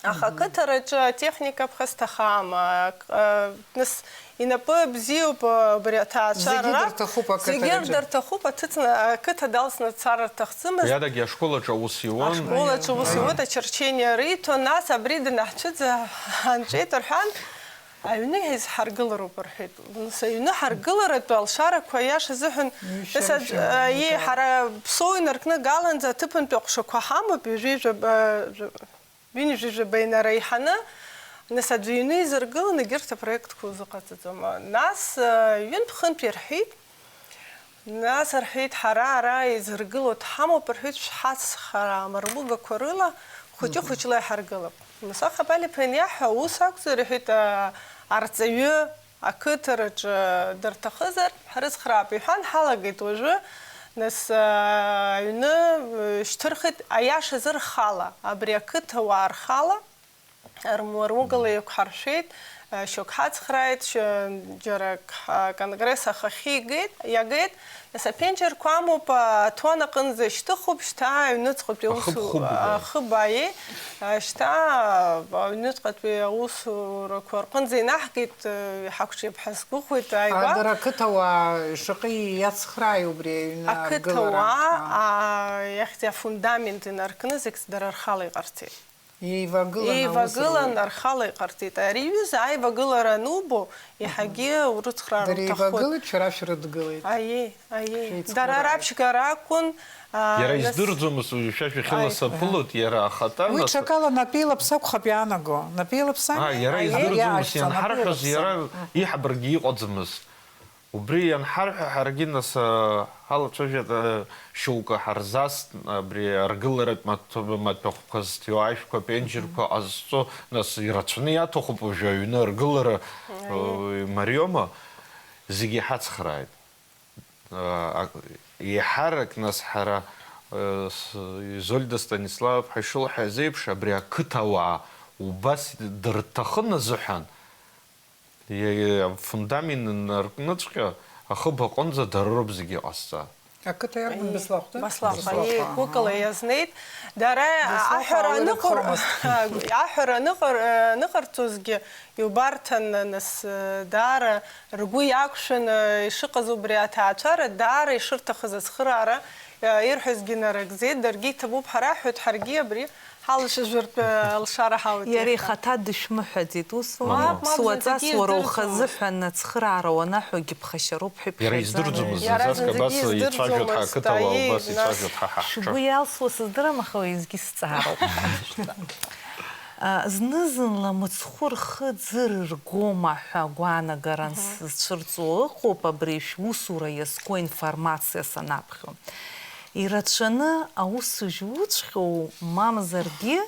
Аха ақыҭараҿы атехника ԥхасҭахама, ак-, а, нас, инапы бзиоуп, а, убри аҭаацәа Зегьы рара. Дырҭахуп ақыҭараҿы. Зегьы дырҭахуп, аҭыҵны, ақыҭа далсны дцар рҭахӡамызт. Уи адагьы ашкол аҿы аус иуан. Ашкол аҿы ус Аиеи. Иуеит, Очерчениа риҭон, нас абри данаҳцәыӡ ҳанҵәеит рҳәан, аҩны ҳаргылароуп рҳәеит. Нас аҩны ҳаргыларатәы алшарақәа аиаша азыҳәан, Ҩышьа, нас аӡ-, ҩышьа, аиеи, ҩышьа. Ҳара Ԥсоу инаркны галанӡа аҭыԥантәи аҟәшақәа ҳамоуп, ҩажәи жәаба, ҩажәи Ҩынҩажәижәаба инара иҳаны, нас аӡәы иҩны изыргылан, егьырҭ апроектқәа узыҟаҵаӡом. Нас, э, ҩынтә-хынтә ирҳәеит, нас рҳәеит, ҳара ара изыргыло дҳамоуп, рҳәеит, шәҳацхраам, рмугақәа рыла хәыҷы-хәыҷла иҳаргылап. Муса Хабали-иԥа ианиаҳҳәа, ус акәзар, рҳәеит, а, арҵаҩы, Ақыҭараҿы дырҭахызар, ҳрыцхраап, иҳәан, ҳалагеит уажәы, нас, а, аҩны, э, шьҭырхит, аиашазы рхала, абри ақыҭауаа рхала, рму-, рмугала еиқәҳаршәеит, а, шьоук ҳацхрааит, шьо-, џьарак ҳа-, конгресс ахахьы игеит, иагеит, Нас аԥенџьырқәа амоуп, аҭуан аҟынӡа ишьҭыхуп, шьҭа аҩныҵҟатәи аус-, Ахыб хыбуп, ахыб, аиеи, шьҭа аҩныҵҟатәи аусурақәа рҟынӡа инаҳгеит, иҳақәҿиап ҳәа сгәыӷуеит, ааигәа. Дара ақыҭауаа шаҟа иацхрааи убри аҩны аргылара? Ақыҭауаа, аа, иахьӡи афундамент инаркны зегь дара рхала иҟарҵеит. Еивагылан аус руеит. Еивагылан, рхала иҟарҵеит. Ари аҩыза аивагылара анубо, иаҳагьы урыцхраар уҭаххоит. Дара еивагылеит, шәара шәрыдгылеит. Аиеи, аиеи. Шәеицхырааит. Дара раԥшьгара акәын, аа, Иара нас издырӡомызт, уажәы шәа шәахьыла Аи, саԥылоит, иара ахаҭа. Уи нас ҽакала напеилаԥса акәхап иаанаго. Напеилаԥсами? Аа, иара Аиеи, издырӡомызт, иаашьцәа, ианҳарҳәоз напеилаԥса. Иара иҳабаргьы иҟаӡамызт. Убри ианҳарҳәа, ҳаргьы нас, а, ҳалацәажәеит, а, шьоукы ҳарзаст, абри аргыларатә маҭ-, маҭәахәқәа зҭиуа, ашәқәа, аԥенџьырқәа ҟазҵо, нас ирацәаны иаҭахуп уажәы аҩны аргылара, Аиеи. Э, имариома, зегьы иҳацхрааит. А, а, еиҳарак, нас, ҳара, э, с-, Изольда Станиславовна ишылҳәаз еиԥш, абри ақыҭауаа убас дырҭахын азыҳәан, Иа-, афундамент инаркныҵәҟьа ахыб аҟынӡа дара роуп зегьы иҟазҵа. Ақыҭа иарбан, Беслахәда? Беслахәа, Беслахәа, еи, аҳа. Гәыкала иазнеит. Дара Беслахәа аҳәара ауаҩы аныҟәыр-, дхомызт. Аҳәара аныҟәыр-, аныҟарҵозгьы иубарҭан, нас, даара ргәы иақәшәан, ишыҟаз убри аҭаацәара, даара ишырҭахыз ацхыраара, ирҳәозгьы нарыгӡеит, даргьы иҭабуп, ҳара ҳҳәоит, ҳаргьы абри Алшажәыртә алшара ҳауит Иара иахьа. Ихаҭа дышәмыҳәаӡеит, усоума? Мап, мап, Суаҵас зынӡагьы уара издырӡомызт. Ухазы ҳәа нацхыраара уанаҳәо егьыԥхашьароуп ҳәа Иара иԥхьаӡан. Издырӡомызт, Иара зынӡаск зынӡагьы абас ицәажәоит ҳәа, издырӡомызт, ақыҭауаа аиеи, убас нас. Ицәажәоит, ҳа ҳаҳҿы. Сгәы иалсуа сыздырам, аха уеизгьы сҵаароуп. А, зны-зынла мыцхәы рхы ӡыр ргома ҳәа агәаанагара Мгм. Сзцәырҵуа ыҟоуп абри шәусура иазку аинформациа санаԥхьо. Ирацәаны аусужь уцәхьоу, мамзаргьы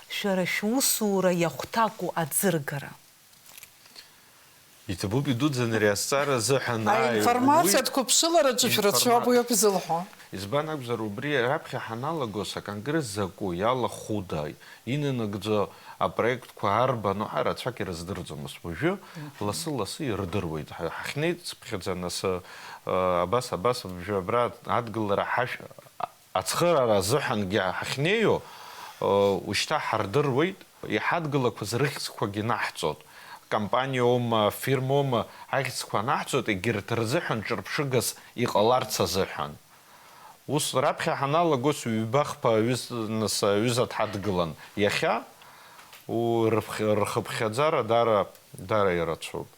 шәара шәусура иахәҭаку аӡыргара. Иҭабуп идуӡӡаны ари азҵаара азыҳәан, ааи, Аинформациатә уи қәыԥшылараҿы шәрацәоуп, информа-, уи ауп изылҳәо. Избан акәзар, убри раԥхьа ҳаналагоз аконгресс закәу, иалахәыда, инанагӡо апроектқәа арбану ҳәа рацәак ирыздырӡомызт. Уажәы Мгм. Лассы-лассы ирдыруеит. Ҳа-, ҳахьнеицыԥхьаӡа, нас, э, абас, абас, уажәы абра адгылара ҳашә-, ацхыраара азыҳәангьы ҳахьнеиу, э, ушьҭа ҳардыруеит, иҳадгылақәаз рыхьӡқәагьы наҳҵоит. Компаниоума, фирмоума, ахьӡқәа анаҳҵоит, егьырҭ рзыҳәан ҿырԥшыгас иҟаларц азыҳәан. Ус раԥхьа ҳаналагоз ҩба-хԥа аҩыз-, нас аҩыза дҳадгылан. Иахьа у-, рыԥх-, рхыԥхьаӡара даара, даара ирацәоуп.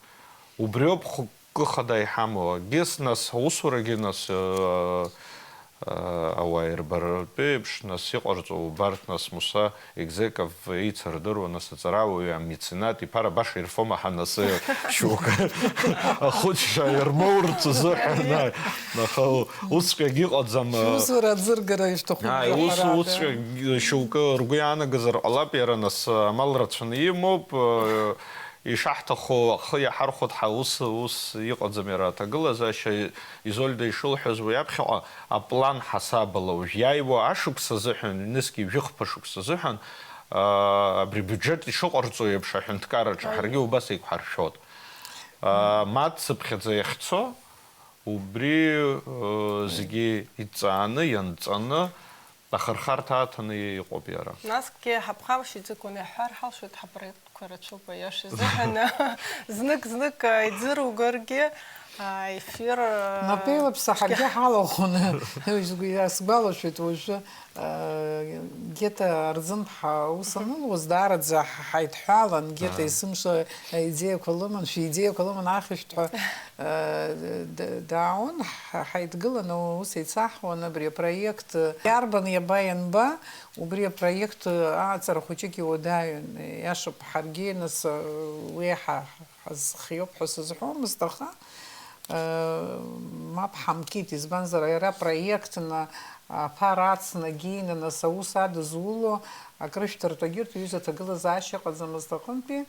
Убриоуп хкы хада иҳамоу. Егьыс нас аусурагьы нас, э, э, ауаа ирбаратәы еиԥш нас иҟарҵо убарҭ нас Муса Егзеков еицырдыруа, нас аҵарауаҩы, амеценат, иԥара баша ирфома ҳанасы шьоук ахәыцшәа ирмоурц азыҳәан, аха усҵәҟьагь иҟаӡам. Шәусура аӡыргара ишәҭаху Ааи, ус, ҳәарада. Усҵәҟьагь шьоукы ргәы иаанагазар ҟалап, иара нас амал рацәаны имоуп, э, ишаҳҭаху ахы иаҳархәоит ҳәа ус, ус иҟаӡам иара аҭагылазаашьа. Изольда ишылҳәаз уи аԥхьаҟа аплан ҳасабала уажә иааиуа ашықәс азыҳәан, ҩнызқьи жәыхԥа шықәс азыҳәан, аа, абри абиуџьет ишыҟарҵо еиԥш аҳәынҭқарраҿы Аиеи. Ҳаргьы убас еиқәҳаршәоит. Аа, маццыԥхьаӡа иахьцо, убри, э, зегьы идҵааны, ианҵаны, ахырхарҭа аҭаны иҟоуп иара. Насгьы ҳаԥхамшьаӡакәаны иаҳҳәар ҳалшоит, ҳапроект Қәа рацәоуп, аиаша изыҳәан. Знык-знык, а, иӡыругаргьы, а, ефир, а, Напеилаԥса ҳаргьы ҳалахәын. Уи сгәы иасгәалашәоит уажәы, а, Гета Арӡынԥҳа аус анылуаз, даараӡа ҳ-, ҳаидҳәалан, Гета есымша аидеиақәа лыман, шәидеиақәа лыман, аахьышәҭ ҳәа, а, д-, дааун, ҳ-, ҳаидгыланы аус еицаҳуан абри апроект, иарбан, иаба, ианба, Убри апроект аҟаҵара хәыҷык иуадаҩын, иашоуп, ҳаргьы, нас, уи ҳа-, ҳазхиоуп ҳәа сызҳәомызт, аха, э, мап ҳамкит, избанзар, иара проектны, аԥара ацны, геины, нас, аус адызуло, акрышәҭыртә, егьырҭ ҩыза ҭагылазаашьа ыҟаӡамызт аҟынтәи,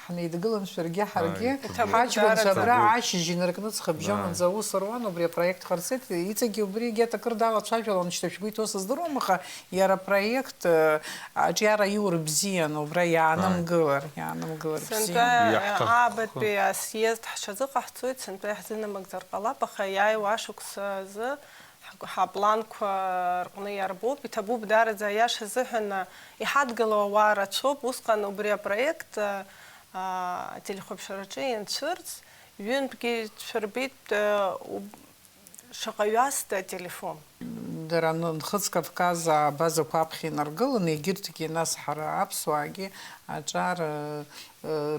Ҳнеидгылан шәаргьы ҳаргьы, Ааи, иҭабуп. Ҳаҷкәынцәа Иҭабуп, абра даараӡа. Ашьыжь инаркны ҵхыбжьон Ааи. Маӡа аус руан, убри апроект ҟарҵеит, иҵегьгьы убригьы аҭакыр далацәажәалон, шьҭа шәгәы иҭоу сыздыруам, аха иара апроект, э, аҿиара иур бзиан, убра Ааи. Иаанымгылар, иаанымгылар Сынтәа, бзиан. Иаҳҭаххо. Аабатәи асъезд ҳҽазыҟаҳҵоит, сынтәа иаҳзынамыгӡар ҟалап, аха иааиуа ашықәс азы Ҳапланқәа рҟны иарбоуп, иҭабуп даараӡа аиаша азыҳәан иҳадгылоу ауаа рацәоуп. Усҟан убри апроект, а, ателехәаԥшраҿы ианцәырҵ, ҩынтәгьы цәырбеит, а, уб-, шаҟа ҩаста ателефон. Дара Нхыҵ Кавказ абазақәа аԥхьа инаргыланы, егьырҭгьы, нас ҳара аԥсуаагьы аҿар, а,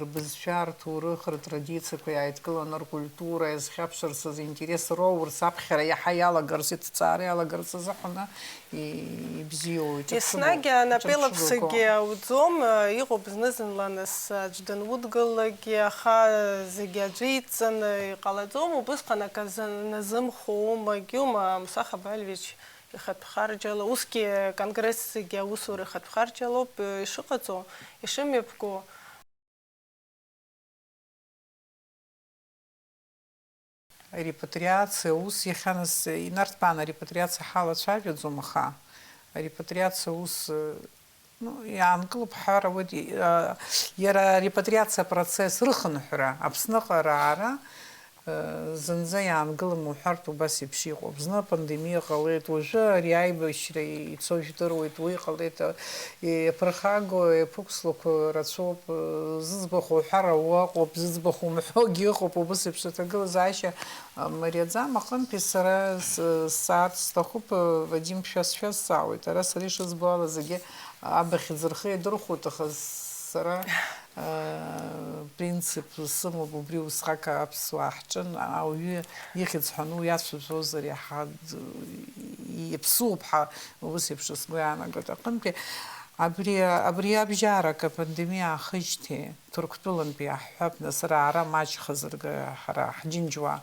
рбызшәа, рҭоурых, ртрадициақәа иааидкыланы, ркультура иазхьаԥшырц азы интерес роурц, аԥхьара иаҳа иалагарц, иҭҵаара иалагарц азыҳәаны и-, ибзиоу, иҿырԥшыгоу, Еснагь анапеилаԥсагьы иҿырԥшыгоу. Ауӡом, иҟоуп зны-зынла нас аӡә данудгылалакгьы, аха зегьы аӡәы идҵаны иҟалаӡом, убысҟан акы назымхо умагь ума, Муса Хабалевич ихатә харџьала, усгьы конгресс зегьы аусура ихатә харџьалоуп ишыҟаҵо, ишымҩаԥго. Арепатриациа ус иахьа нас инарҭбааны арепатриациа ҳалацәажәаӡом, аха арепатриациа ус, ну, иаанкылоуп ҳҳәар ауеит, а, иара арепатриациа апроцесс рыхынҳәра, Аԥсныҟа раара, Зынӡа иаангылам уҳәартә убас еиԥш иҟоуп. Зны апандемиа ҟалеит, уажәы ари аибашьра ицо жәдыруеит, уи ҟалеит, иаԥырхагоу аԥықәслақәа рацәоуп, зыӡбахә уҳәар ауа ыҟоуп, зыӡбахә умҳәогьы ыҟоуп, убас еиԥш аҭагылазаашьа мариаӡам. Аҟынтәи сара сҵаарц сҭахуп, Вадим, шәа сшәазҵаауеит, ара сара ишызбо ала зегьы абахьӡ рхы иадырхәоит, аха сара принцип сымоуп, убри усҟак аԥсуаа ҳҿын, ауаҩы ихьӡ ҳәаны уиацәажәозар иаҳа иаԥсуоуп ҳәа ус еиԥш сгәы иаанагоит. Аҟынтәи абри, абри абжьарак апандемиа аахижьҭеи Ҭырқәтәылантәи иаҳҳәап, нас, ара, ара маҷхазаргьы ҳара ҳџьынџьуаа,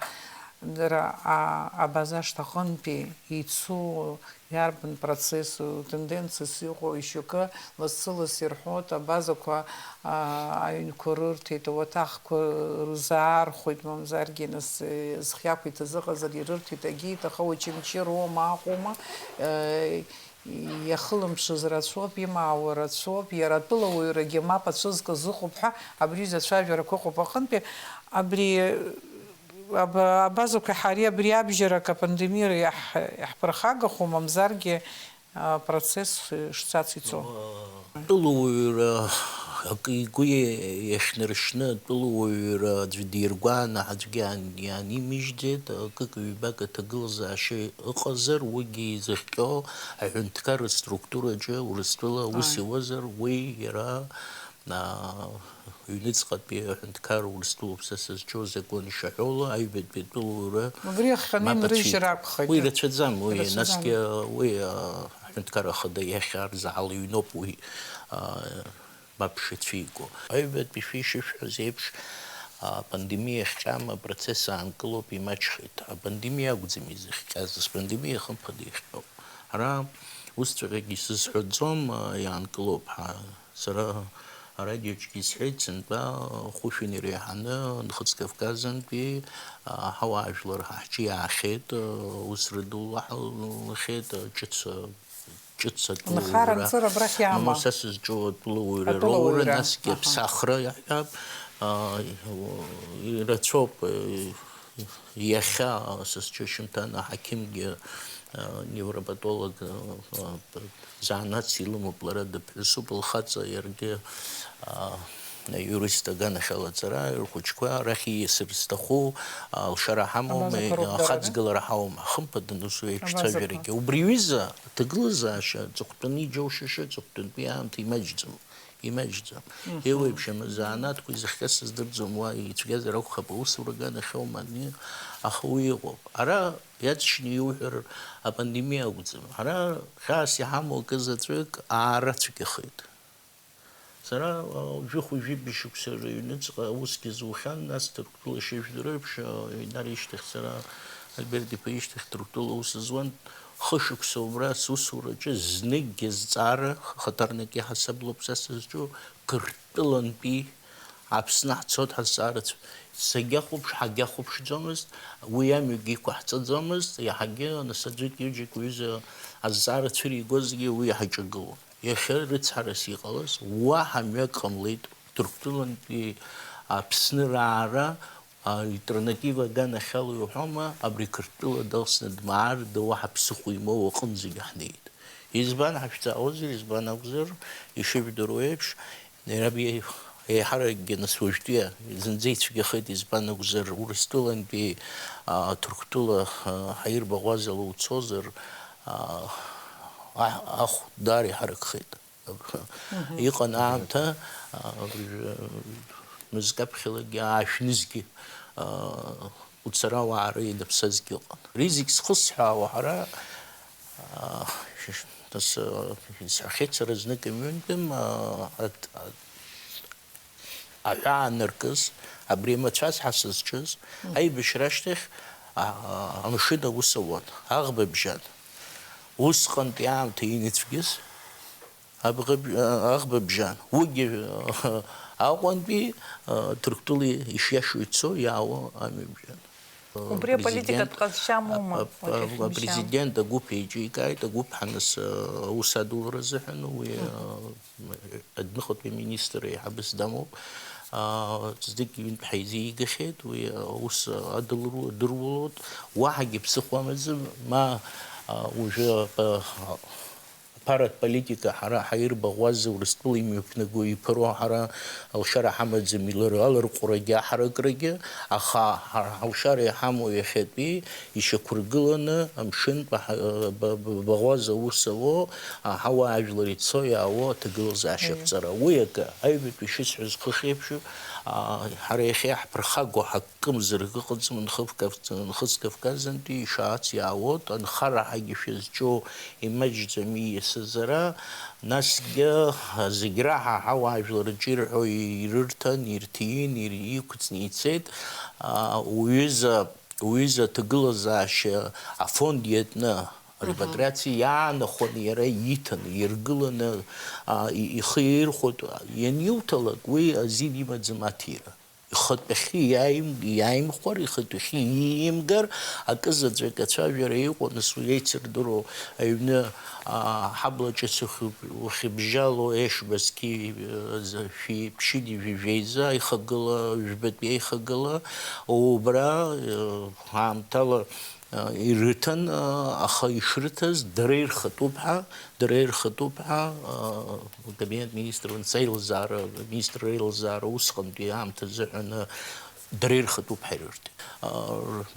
дара, а, абаза шҭаҟынтәи ицо, иарбан процессу, тенденциас иҟоу ишьакы лассы-ласс ирҳәоит, абазақәа, аа, аҩнқәа рырҭеит, ауаҭахқәа рзаархәеит, мамзаргьы, нас, зхы иақәиҭыз ыҟазар ирырҭеит, агьеит, аха Очамчыроума, Аҟәоума, иахылымԥшыз рацәоуп, имаауа рацәоуп, иара атәылауаҩрагьы мап ацәызкыз ыҟоуп ҳәа абри ҩыза ацәажәарақәа ыҟоуп. Аҟынтәи абри Аба-, абазақәеи ҳареи абри абжьарак апандемиа иаҳ-, иаҳԥырхагахо, мамзаргьы, апроцесс шцац ицо. Атәылауаҩра акы игәы иахьнаршьны, атәылауаҩра аӡәы диргәааны, аӡәгьы иан-, иаанимижьӡеит, акык-ҩбак аҭагылазаашьа ыҟазар, уигьы изыхҟьо аҳәынҭқарратә структураҿы Урыстәыла аус Ааи. иуазар, уи иара Ҩныҵҟатәи аҳәынҭқарра Урыстәылоуп са сызҿу азакәан ишаҳәо ала, аҩбатәи атәылаура Убри ахҟьаны мап ацәит. инрыжьыр акәхеит. Уи рацәаӡам, уи, Рацәаӡам. насгьы уи, а, аҳәынҭқарра ахада иахьарзаала иҩноуп уи, а, мап шицәиго. Аҩбатәи шәа ишышәҳәаз еиԥш, а, апандемиа ахьҟьама апроцесс аанкылоуп, имаҷхеит. Апандемиа акәӡам изыхҟьаз, апандемиа хымԥада ихҟьоуп. Ара усҵәҟьагьы исызҳәаӡом, а, иаанкылоуп ҳәа. Сара арадиоҿгьы исҳәеит, сынтәа хәышәын иреиҳаны Нхыҵ Кавказынтәи, а, ҳауаажәлар ҳа ҳҿы иаахьеит, а, усра ду лаҳалахьеит, а, ҿыц, а, ҿыц атәылауаҩра. Нхара-нҵыра абрахь иаама? Мамоу, са сызҿу атәылауаҩра Атәылауаҩра, роура, насгьы аҳа. аԥсахра иаҳҳәап, а, ирацәоуп, а, Иахьа, а, сызҿу Шьымҭан аҳақьымгьы, а, невропатолог, а, а, занааҭс илымоуп, лара дыԥҳәысуп, лхаҵа иаргьы, а, аиурист аганахьала аҵара, рхәыҷқәа арахь ииасыр зҭаху, а, алшара ҳамоума, Абазақәа роуп дара, ахаҵгылара ҳаума, хымԥада, ус еиԥш Абазақәа. цәажәарагьы. Убри ҩыза аҭагылазаашьа аҵыхәтәаны иџьоушьаша, аҵыхәтәантәи аамҭа имаҷӡам. Имаҷӡам. Мгм. Еиуеиԥшым азанааҭқәа изыхҟьаз сыздырӡом, уа ицәгьазар акәхап, аусура аганахьоума ани, аха уи ыҟоуп. Ара иаҵшьны иуҳәар апандемиа акәӡам. Ара хьаас иҳамоу акы заҵәык аарацәгьахеит. Сара, а, жәохә-жәибжь шықәса рыҩныҵҟа усгьы зухьан, нас Ҭырқәтәыла шыжәдыруеиԥш, а, Инар ишьҭахь сара, Альберт-иԥа ишьҭахь Ҭырқәтәыла аус зуан, хышықәса убра сусураҿы зныкгьы зҵаара, хаҭарнак иаҳасаблоуп са сызҿу, Қырҭтәылантәи Аԥсны ҳцоит ҳазҵаарацәа. Сагьахәаԥш, ҳагьахәаԥшӡомызт, уи амҩагьы иқәаҳҵаӡомызт, иаҳагьы нас аӡәык-ҩыџьак уҩыза азҵаара цәыригозгьы уи иаҳаҿагылон. Иахьа рыцҳарас иҟалаз уаҳа мҩак ҟамлеит, Ҭырқәтәылантәи Аԥсны раара, алтернатива аганахьала иуҳәома, абри Қырҭтәыла далсны дмаарда, уаҳа ԥсыхәа имоу аҟынӡагьы ҳнеит. Избан ҳашәҵаауазар, избан акәзар, ишыжәдыруа еиԥш, иара абри еиҳаракгьы нас уажәтәи зынӡа ицәгьахеит, избан акәзар, Урыстәылантәи, а, Ҭырқәтәыла, а, ҳаирбаӷәазала уцозар, а, а-, ахә даара иҳаракхеит. Мгм. Иҟан аамҭа, а, мызкы аԥхьалагьы, аашәнызгьы, а, уцара уаара ианаԥсазгьы ыҟан. Ари зегь зхысҳәаауа ҳара, а, нас, а, исҳәахьеит сара знык ҩынтәым, а, ат-, а, аҳәаа аныркыз, абри амацәаз ҳа сызҿыз, Мгм. аибашьра ашьҭахь, а, а, амшын аус ауан, аӷба бжьан. Усҟантәи аамҭа ианыцәгьаз, Абӷаб-, а, аӷба бжьан. Уигьы, а, Аҟәантәи, а, Ҭырқәтәылеи ишиашоу ицо иаауа амҩа бжьан. Убри аполитикатә Президент, ҟазшьа амоума? а, а, Уаҵәахьынтә апрезидент агәыԥ еиҿикааит, агәыԥ ҳаныс, а, аус адулара азыҳәан уи, а, Мгм. адәныҟатәи аминистр еиҳабыс дамоуп. аа, знык-ҩынтә ҳаизигахьеит, уи аус адылру-, адыруалоит, уаҳагьы ԥсыхәа амаӡам, ма, аа, уажәы, а, аԥаратә политика ҳара ҳаирбаӷәаза Урыстәыла имҩаԥнаго иԥыруа ҳара алшара ҳамаӡам илар-, аларҟәрагьы аҳаракрагьы, аха ҳара ҳалшара иҳамоу иахьатәи ишьақәыргыланы амшынтә аҳа-, ба-, ба-, баӷәаза аус ауо, аҳауаажәлар ицо иаауо аҭагылазаашьа Мм. аԥҵара. Уи акы, аҩбатәи шысҳәаз хыхь еиԥш, аа, ҳара иахьа иаҳԥырхагоу ҳакымзарак ыҟаӡам, нхыф-, Кавказ-, нхыҵ Кавказынтәи ишаац иаауоит, анхара ҳагьы шәызҿу имаҷӡам ииасыз ара, насгьы зегь раҳа ҳауаажәлар аҿы ирҳәо ирырҭан, ирҭиин, ир-, иқәҵны ицеит. Аа, уҩыза, уҩыза аҭагылазаашьа афонд иатны, Мгм. репатриациа иаанахәаны иара ииҭаны, иргыланы, аа, и-, ихы иаирхәоит, ианиуҭалак, уи азин имаӡам аҭира. Ихатәахьы иааим-, иааимхәар, ихатәахьы иимгар, акы заҵәык ацәажәара иҟоу, нас уи еицырдыруа аҩны, аа, ҳабла ҿыц ухь-, ухьыбжьало, Ешба зқьи, э, за-, шәи ԥшьыни жәижәеи изы аихагыла, жәбатәи аихагыла, убра, э, аамҭала, э, ирыҭан, э, аха ишрыҭаз дара ирхатәуп ҳәа, дара ирхатәуп ҳәа, э, акабинет министрқәа аилзаара, министрра аилзаара усҟантәи аамҭа азыҳәан, э, дара ирхатәуп ҳәа ирырҭеит. Э,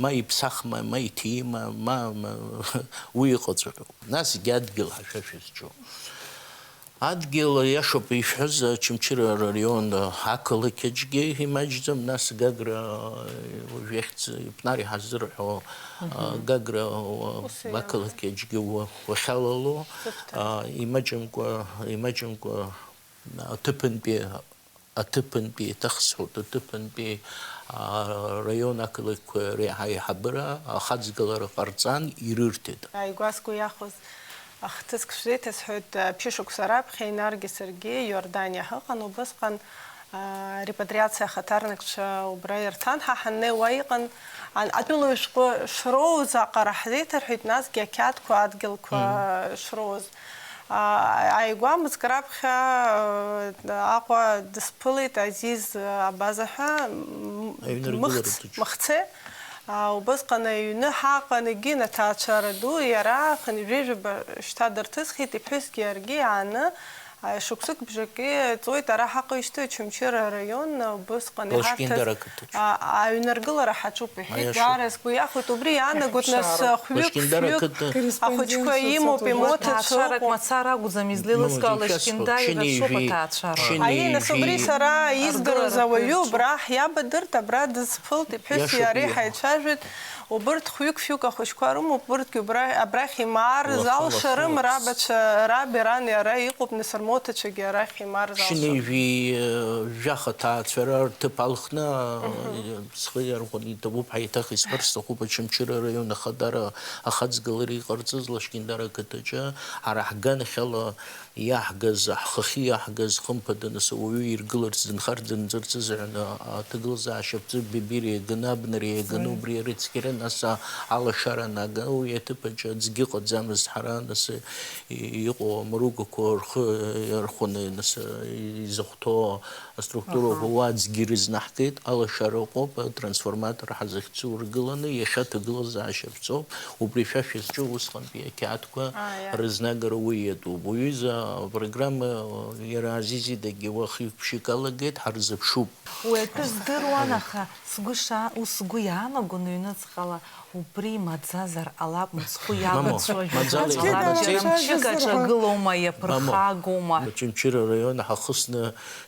ма иԥсахма, ма иҭиима, ма, ма, уи иҟаҵәҟьоуп. Насгьы адгьыл ҳәа шәа шәызҿу. Адгьыл, иашоуп ишәҳәаз, Очамчыра араион ақалақь аҿгьы имаҷӡам, нас Гагра, уажә иахьӡ Ипнари ҳазырҳәо, Мгм. Гагра, Ус иамоуп. ақалақь аҿгьы уа-, уахьалало, Сыԥҭаз. а, имаҷымкәа, имаҷымкәа, аҭыԥантәи, аҭыԥантәи, еиҭах сҳәоит, аҭыԥантәи, а, раион ақалақьқәа реиҳа аиҳабыра ахаҵгылара ҟарҵан, ирырҭеит. Ааигәа сгәы иахәаз ахҭыск шәзеиҭасҳәоит, ԥшьышықәса раԥхьа Инаргьы саргьы Иорданиа ҳыҟан, убысҟан, аа, репатриациа ахаҭарнакцәа убра ирҭан, ҳа ҳаннеи уа иҟан, ан-, атәылаҩ шәҟәы шроуз аҟара ҳзеиҭарҳәеит, насгьы ақьаадқәа адгьылқәа Мм. шроуз. Аа, ааигәа мызк раԥхьа, аа, Аҟәа дысԥылеит Азиз Абаза ҳәа, м-, Аҩны ргыларатә мыхц-, ҿы. мыхцеи. Аа, убысҟан аҩны ҳаҟан егьин аҭаацәара ду, иара хынҩажәижәаба шьҭа дырҭысхит, иԥҳәысгьы иаргьы иааны, аа, шықәсык бжаки ҵуеит ара ҳаҟоижьҭеи Очамчыра араион, убысҟан иҳарҭаз, Лашкиндара ақыҭаҿы. аа, аҩныргылара ҳаҿуп, иҳәеит, Аиаша. даара сгәы иахәеит, убри иаанагоит, нас, Шара. хәҩык, Лашкиндара фҩык ақыҭа. ахәыҷқәа имоуп, имоҭацәа Ҭаацәарак ыҟоуп. мацара акәӡам, излеилыскаауа Мамоу, Лашкиндара Шьынеи ишәасҳәо, ирацәоуп Шьынеи аҭаацәара. Ижәи. Аиеи, нас убри сара изгарыз Аргылара ауаҩы рҿы. убра ҳиабадырт, абра дысԥылт, иԥҳәыси Иашоуп, иареи иаҳа. ҳаицәажәеит, убырҭ хәҩык-фҩык ахәыҷқәа рымоуп, урҭгьы убра, абрахь имаар Лафа, залшарым, лафа. рабацәа, раби рани ара иҟоуп, нас рмоҭацәагьы арахь имаар залшарым. Шьынеи ижәи, э, жәаха ҭаацәара рҭыԥ алхны, Мгм. э, схы иархәаны иҭабуп ҳәа еиҭах исҳәар сҭахуп, Очамчыра араион ахадара ахаҵгылара иҟарҵаз Лашкиндара ақыҭаҿы ҳара ҳганахьала иаҳгаз, ҳхахьы иаҳгаз, хымԥада, нас ауаҩы иргыларц, дынхар дынҵырц азыҳәан, а-, аҭагылазаашьа аԥҵа Бебиа иаганы, абнара иаганы, Мм. убри арыцқьара, нас, а-, алашара анага, уи аҭыԥ аҿы аӡәгьы ыҟаӡамызт, ҳара, нас, и-, иҟоу амругақәа рхы иархәаны, нас, изыхәҭоу аструктурақәа Аҳа. уа аӡәгьы ирызнаҳгеит, алашара ыҟоуп, атрансформатор ҳазыхьӡу ргыланы, иахьа аҭагылазаашьа аԥҵоуп, убри шәа шәызҿу усҟантәи ақьаадқәа Аа, иа. рызнагара уи иатәуп. Уҩыза апрограмма, иара Азизи дагьы уахыҩ-ԥшьҩык алагеит, ҳарзыԥшуп. Уи атәы здыруан, Ҳарзыԥшуп. аха сгәы ша-, ус сгәы иаанагон, ҩныҵҟала убри имаӡазар ҟалап, мыцхәы Мамоу, иамыцәо, маӡала ҟалап, имаӡеит. џьара мчык аҿы агылоума, Мамоу. иаԥырхагоума? Очамчыра араион ҳахысны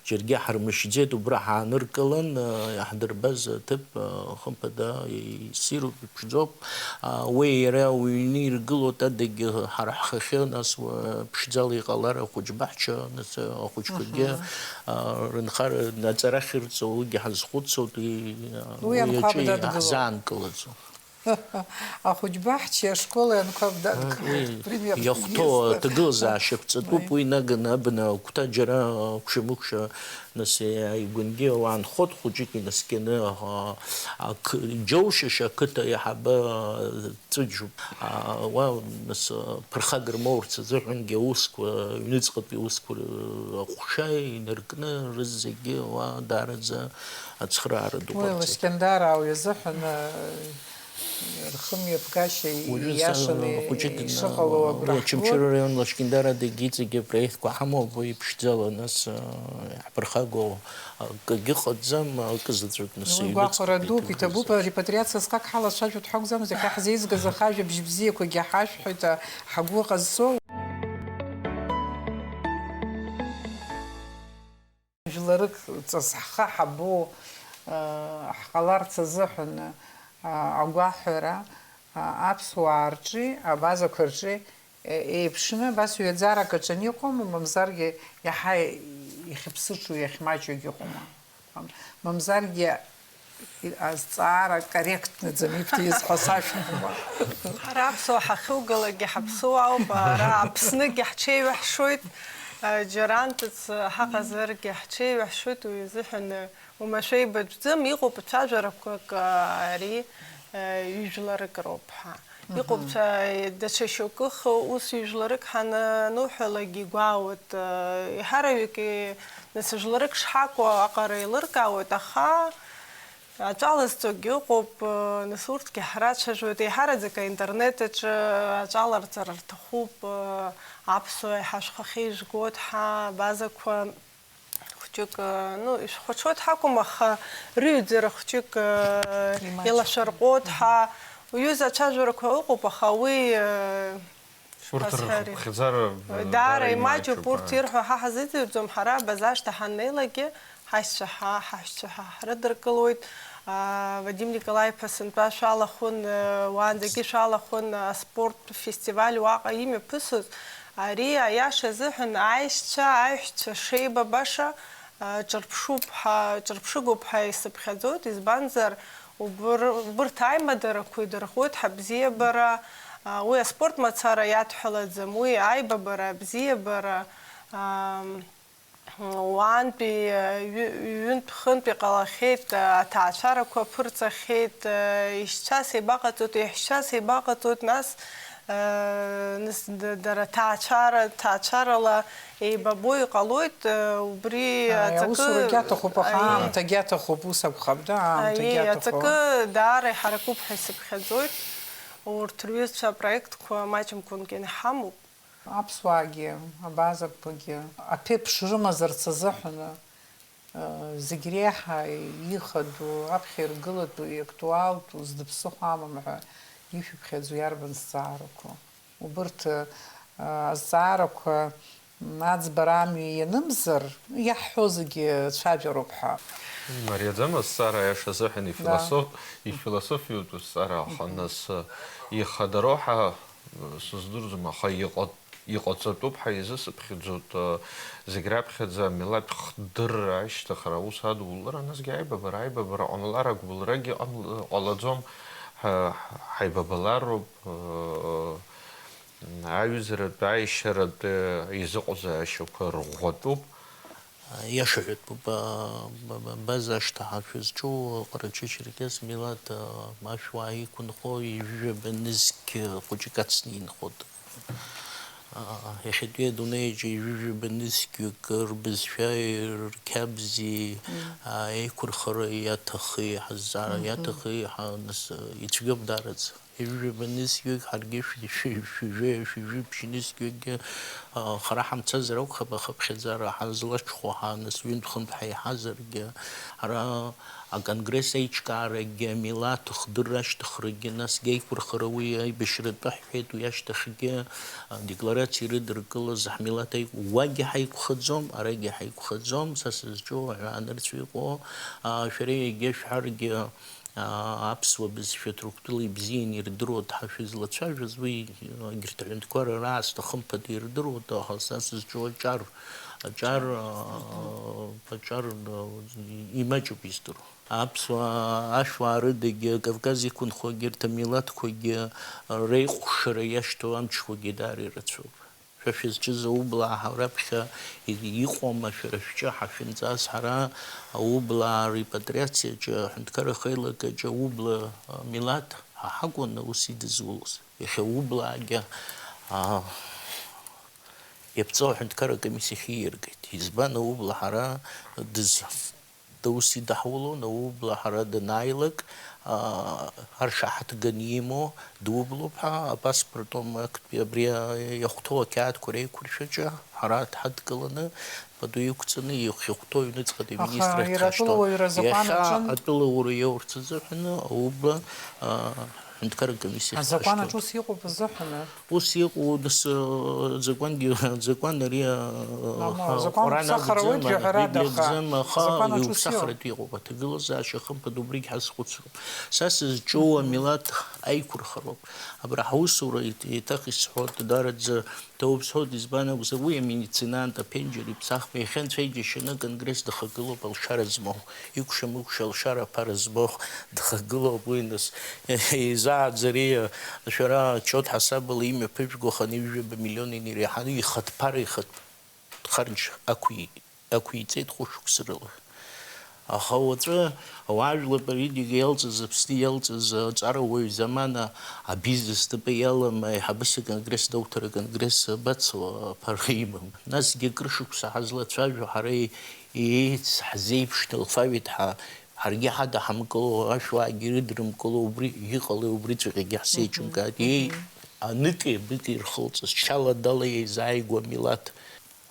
џьаргьы ҳармышьӡеит, убра ҳааныркылан, э, иаҳдырбаз аҭыԥ, э, хымԥада, иссируп, иԥшӡоуп. А, уи иара уҩны иргылоит, адагьы ҳара ҳхахьы, нас, уа, ԥшӡала иҟалар ахәыҷ баҳча, нас, э, ахәыҷқәагьы, Аҳа. а, рынхара аҵара ахьырҵо, уигьы ҳазхәыцуеит, и-, Уи уи амхәаб аҿы дадгылоуп. иаҳзаанкылаӡом. Ахәыҷбаҳчеи ашколи анқәаб данк. Уи пример иахәҭоу иазҭа- аҭагылазаашьа ԥҵатәуп, уи наганы абна агәҭа џьара акәша-мыкәша, нас, иааигәангьы уаанхоит хәыҷык инаскьаны, а, ақы-, џьоушьашьа ақыҭа иаҳаба ҵәыџьуп. А, уа, нас, ԥырхага рмоурц азыҳәангьы аусқәа, аҩныҵҟатәи аусқәа ры-, аҟәша инаркны рызегьы уа даараӡа ацхыраара ду Уи ҟарҵеит. Лашькьындар ауаҩ азыҳәан, а, рхымҩаԥгашьа Уажәы са ииашаны хәыҷык ишыҟало н-, агәра уи Очамчыра ҳгоит. Араион Лашькьындар адагьы иҵегьы апроектқәа ҳамоуп, уи ԥшӡала, нас, а, иаҳԥырхагоу акгьы ҟаӡам, акы заҵәык, нас, Уи иҩныҵҟатәи гәахәара дуп, иҭоурых иҭабуп, азы. Арепатриациа сҟак ҳалацәажәо дҳақәӡамызт, иахьа ҳзеизгаз ахажәабжь бзиақәагьы ҳашәҳәоит, а, ҳгәы ҟазҵо. Жәларык ҵас ҳхы ҳабо, а, ҳҟаларц азыҳәан, а, агәаҳәара, а, аԥсуаа рҿи абазақәа рҿи, е-, еиԥшны абас ҩаӡарак аҿы аниҟоума, мамзаргьы иаҳа ихьыԥсыҽу, иахьмаҷу иҟоума? Мамзаргьы азҵаара корректнаӡам, ибҭиз ҳәа сашәома. Ҳара аԥсуаа ҳахьугалакгьы ҳаԥсуаауп, ара Аԥснагьы ҳҽеиҩаҳшоит, џьарантәыц ҳаҟазаргьы ҳҽеиҩаҳшоит, уи азыҳәан уамашәа еибаӡәӡәам, иҟоуп цәажәарақәак ари ҩажәларык роуп ҳәа. Иҟоуп даҽа шьоукых ус ҩажәларык ҳануҳәалак игәаауеит, еиҳараҩык, нас, жәларык шҳакәу аҟара еилыркаауеит, аха аҿалазҵогьы ыҟоуп, нас, урҭгьы ҳрацәажәоит, еиҳараӡак аинтернет аҿы аҿаларҵара рҭахуп, аԥсуаа иҳашәхахьеи ижәгоит ҳәа, абазақәа. Хәҷык, ну, ишәхәаҽуеит ҳакәым, аха рыҩӡара хәҷык, э, Имаҷ. Еилашәырҟәуеит ҳәа. Уҩыза ацәажәарақәа ыҟоуп, аха уи, э, Урҭ шԥасҳәари? Рхыԥхьаӡара, э, даара даара имаҷуп, имаҷуп, урҭ аҳ. Ирҳәо ҳа ҳазыӡырҩӡом, ҳара Базашҭа ҳаннеилакгьы, ҳаишьцәа ҳа, ҳаҳәшьцәа ҳа ҳрыдыркылоит. А, Вадим Николаи-иԥа сынтәа шәалахәын, э, уаанӡагьы шәалахәын, аспорттә фестиваль уаҟа имҩаԥысыз. Ари, аиаша азыҳәан, аишьцәа, аиҳәшьцәа шеибабаша, а, ҿырԥшуп ҳәа, ҿырԥшыгоуп ҳәа исыԥхьаӡоит, избанзар, убыр-, убырҭ аимадарақәа идырӷәӷәоит ҳабзиабара, а, уи аспорт мацара иадҳәалаӡам, уи аибабара, абзиабара, ам, уаантәи, а, ҩы-, ҩынтә-хынтә иҟалахьеит, а, аҭаацәарақәа ԥырҵахьеит, а, ишьцәас еибаҟаҵоит, еиҳәшьцәас еибаҟаҵоит, нас, Э, нас д-, дара ҭаацәара, ҭаацәарала еибабо иҟалоит, э, убри Ааи, аҵакы, аусурагьы аҭахуп, аха аиеи. Аамҭагьы аҭахуп, ус акәхап, да, аамҭагьы Аиеи, аҭахуп. Аҵакы даара иҳаракуп ҳәа исыԥхьаӡоит. Урҭ рҩызцәа апроектқәа маҷымкәангьы иҳамоуп. Аԥсуаагьы, абазақәагьы аԥеиԥш рымазарц азыҳәаны, Зегь реиҳа ихадоу, аԥхьа иргылатәу, иактуалтәу, зда ԥсыхәа амам ҳәа ишәыԥхьаӡо иарбан зҵаарақәоу? Убырҭ, азҵаарақәа аӡбара амҩа ианымзар, иаҳҳәо зегьы цәажәароуп ҳәа. Имариаӡам азҵаара, аиаша азыҳәан, Да. ифилософ-, ифилософиатәу зҵаара, аха Мгм. нас, ихадароу ҳәа сыздырӡом, аха иҟа-, иҟаҵатәуп ҳәа изысыԥхьаӡоит, зегь раԥхьаӡа амилаҭ хдырра ашьҭыхра аус адулара, насгьы аибабара, аибабара ҟамлар агәыбылрагьы ҟамл-, ҟалаӡом, ҳа-, ҳаибабалароуп, аҩызаратә, аишьаратә изыҟазаашьақәа рӷәӷәатәуп. Иашаҳәатәуп, ба-, ба-, ба-, Базашҭа ҳәа шәызҿу Ҟарачы-Черкес милаҭ, а, ашәуаа иқәынхо ҩажәижәаба нызқь хәыҷык ацны инхоит. А, иахьатәи адунеиаҿ ҩажәижәаба нызқьҩык рбызшәа, рқьабзи, Мм. а, еиқәырхара иаҭахи, ҳазҵаара Мгм. иаҭахи, ҳа-, нас, а, ицәгьоуп даараӡа. Ҩажәижәаба нызқьҩык, ҳаргьы шәи-, шәи-, шәи-, шәи-, шәи-, шәи-, шәи нызқьҩыкгьы, а, хара ҳамцазар акәхап, ахыԥхьаӡара ҳазлаҽхәо ҳа, нас ҩынтә-хынтә ҳаиҳазаргьы, ара аконгресс аиҿкаарагьы, амилаҭ ахдырра ашьҭыхрагьы, насгьы аиқәырхара уи аибашьратәы ҳҳәеит, уи ашьҭахьгьы, а, декларациа ирыдыркылаз ҳмилаҭ аиқә-, уагьы ҳаиқәхаӡом, арагьы ҳаиқәхаӡом, са сызҿу аҳәаанырцә иҟоу, а, шәара егьа шәҳәаргьы, Аԥсуа бызшәа Ҭырқәтәыла ибзианы ирдыруа дҳашәызлацәажәоз, уи егьырҭ аҳәынҭқарра раасҭа хымԥада ирдыруа, аха са сызҿу аҿар, аҿар, аа, аҿар, аа, имаҷуп издыруа. Аԥсуаа, ашәуаа рыдагьы, Кавказ иқәынхогьы, егьырҭ амилаҭқәагьы реиҟәшара иашьҭоу амчқәагьы даара ирацәоуп. Шәа шәызҿыз аублаа ҳа раԥхьа иҟоума, шәара шәҿы ҳашәынҵаз, ҳара аублаа репатриациаҿы, аҳәынҭқарра ахеилакаҿы аублаа милаҭ ҳа ҳакәын аус идызулоз. Иахьа аублаагьы, аа, иаԥҵоу аҳәынҭқарра акомиссиа ахь ииаргеит. Избан, аублаа ҳара дыз-, Даус идаҳулон, аублаа ҳара данааилак, аа, аршаҳаҭганы имоу дублоуп ҳәа, апаспорт актәи абри иахәҭоу ақьаадқәа реиқәыршәаҿы ҳара дҳадкыланы, пату иқәҵаны, ихьыхәҭоу аҩныҵҟатәи Аха министр иара ахьҳашьҭоу. Атәылауаҩра азакәан Иахьа аҿынтә атәылауаҩра иоурц азыҳәаны аублаа, аа, аҳәынҭқарра комиссиа Азакәан ахьҳашьҭоу. Аҿы ус иҟоуп азыҳәаны? Ус иҟоу, нас, э, закәангьы, закәан ари, э, Мамоу, ҳа-, азакәан Ҟәаран ԥсахра ауеит, акәӡам, ара ҩаҳәарада, Библиа аха акәӡам, аха азакәан аҿы ус иҟоуп. Иуԥсахратә иҟоуп, аҭагылазаашьа хымԥада убригь ҳазхәыцроуп. Са сызҿоу амилаҭ аиқәырхароуп. Абра ҳусура еит-, еиҭах исҳәоит, даараӡа ҭоуп сҳәоит, избан акәзар, уи амедицинант, аԥенџьыр иԥсахма, иахьа анцәа иџьашьаны аконгресс дахагылоуп алшара змоу. Икәша-мыкәша алшара аԥара збо дхагылоуп уи, нас, изааӡари, шәара, отчиот ҳасабала имҩаԥыжәго аханы ҩажәаба миллион инареиҳаны ихатә ԥара, ихатә харџь ақәи-, ақәиҵеит хәышықәса рыла. Аха уаҵәы ауаажәлар политика иалҵыз, Аԥсны иалҵыз аҵарауаҩ замана абиза знапы иалам аиҳабыс аконгресс дауҭар, аконгресс абацо, аԥара имам. Насгьы акыр шықәса ҳазлацәажәо ҳара Еиц, ҳзеиԥшны алфавит ҳа-, ҳаргьы ҳадаҳамкыло, ашәуаагьы ирыдрымкыло, убри иҟалеи убриҵәҟьагьы ҳзеиҿымкааит. Еи, аныки абыки ирхылҵыз, чала-дала еизааигәоу амилаҭ.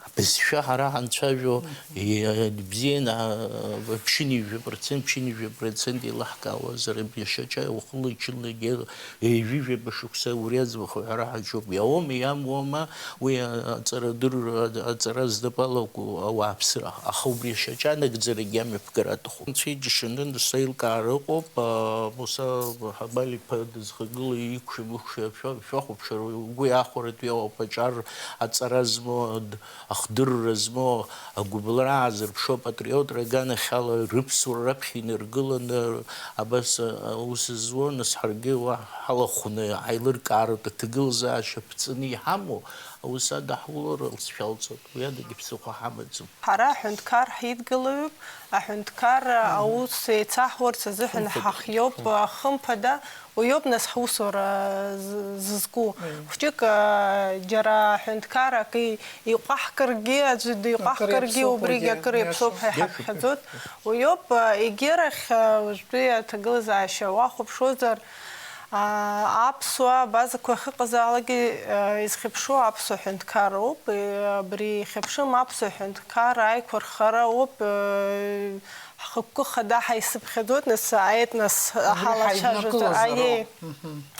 Абызшәа ҳара ҳанцәажәо, е-, бзианы, а, ԥшьынҩажәа процент, ԥшьынҩажәа процент еилаҳкаауазар, абри ашьаҿа уахынла-ҽынлагьы Ҩажәижәаба шықәса ури аӡбахә аҳәара ҳаҿуп. Иауама, иамуама, уи аҵарадырра, аҵара знапы алаку ауааԥсыра. Аха убри ашьаҿа анагӡарагьы амҩаԥгара аҭахуп. Анцәа иџьашьаны, нас аилкаара ыҟоуп. Муса Ҳабали-иԥа дызхагылоу икәша-мыкәша шәа-, шәахәаԥшыр, угәы иахәаратәы иоуп аҿар аҵара змоу, д-, ахдырра змоу, агәыбылра аазырԥшуа апатриотра аганахьала рыԥсуара раԥхьа инаргыланы, абас аус зуа, нас ҳаргьы уа ҳалахәны ҳаилыркааратә аҭагылазаашьа ԥҵаны иҳамоу аус адаҳулар алҵшәа алҵоит, уи адагьы ԥсыхәа ҳамаӡам. Ҳара аҳәынҭқар ҳидгылаҩуп, аҳәынҭқарра аус еицаҳуарц азыҳәан ҳахиоуп, хымԥада. Уиоуп, нас, ҳусура з-, зызку. Хәҷык, а, џьара аҳәынҭқар акы иҟәаҳкыргьы, аӡәы диҟәаҳкыргьы, убригь акыр иаԥсоуп ҳәа иҳаԥхьаӡоит. Уиоуп, а, егьирахь, а, уажәтәи аҭагылазаашьа уахәаԥшуазар, а, аԥсуаа абазақәа ахьыҟазаалакгьы, а, изхьыԥшу аԥсуа ҳәынҭқарроуп. Е, абри ихьыԥшым аԥсуа ҳәынҭқар аиқәырхара ауп, э, Ҳхықәкы хада ҳаисыԥхьаӡоит, нас, аетнос ҳалацәажәозар, ҳаиднакылозароуп. Аиеи,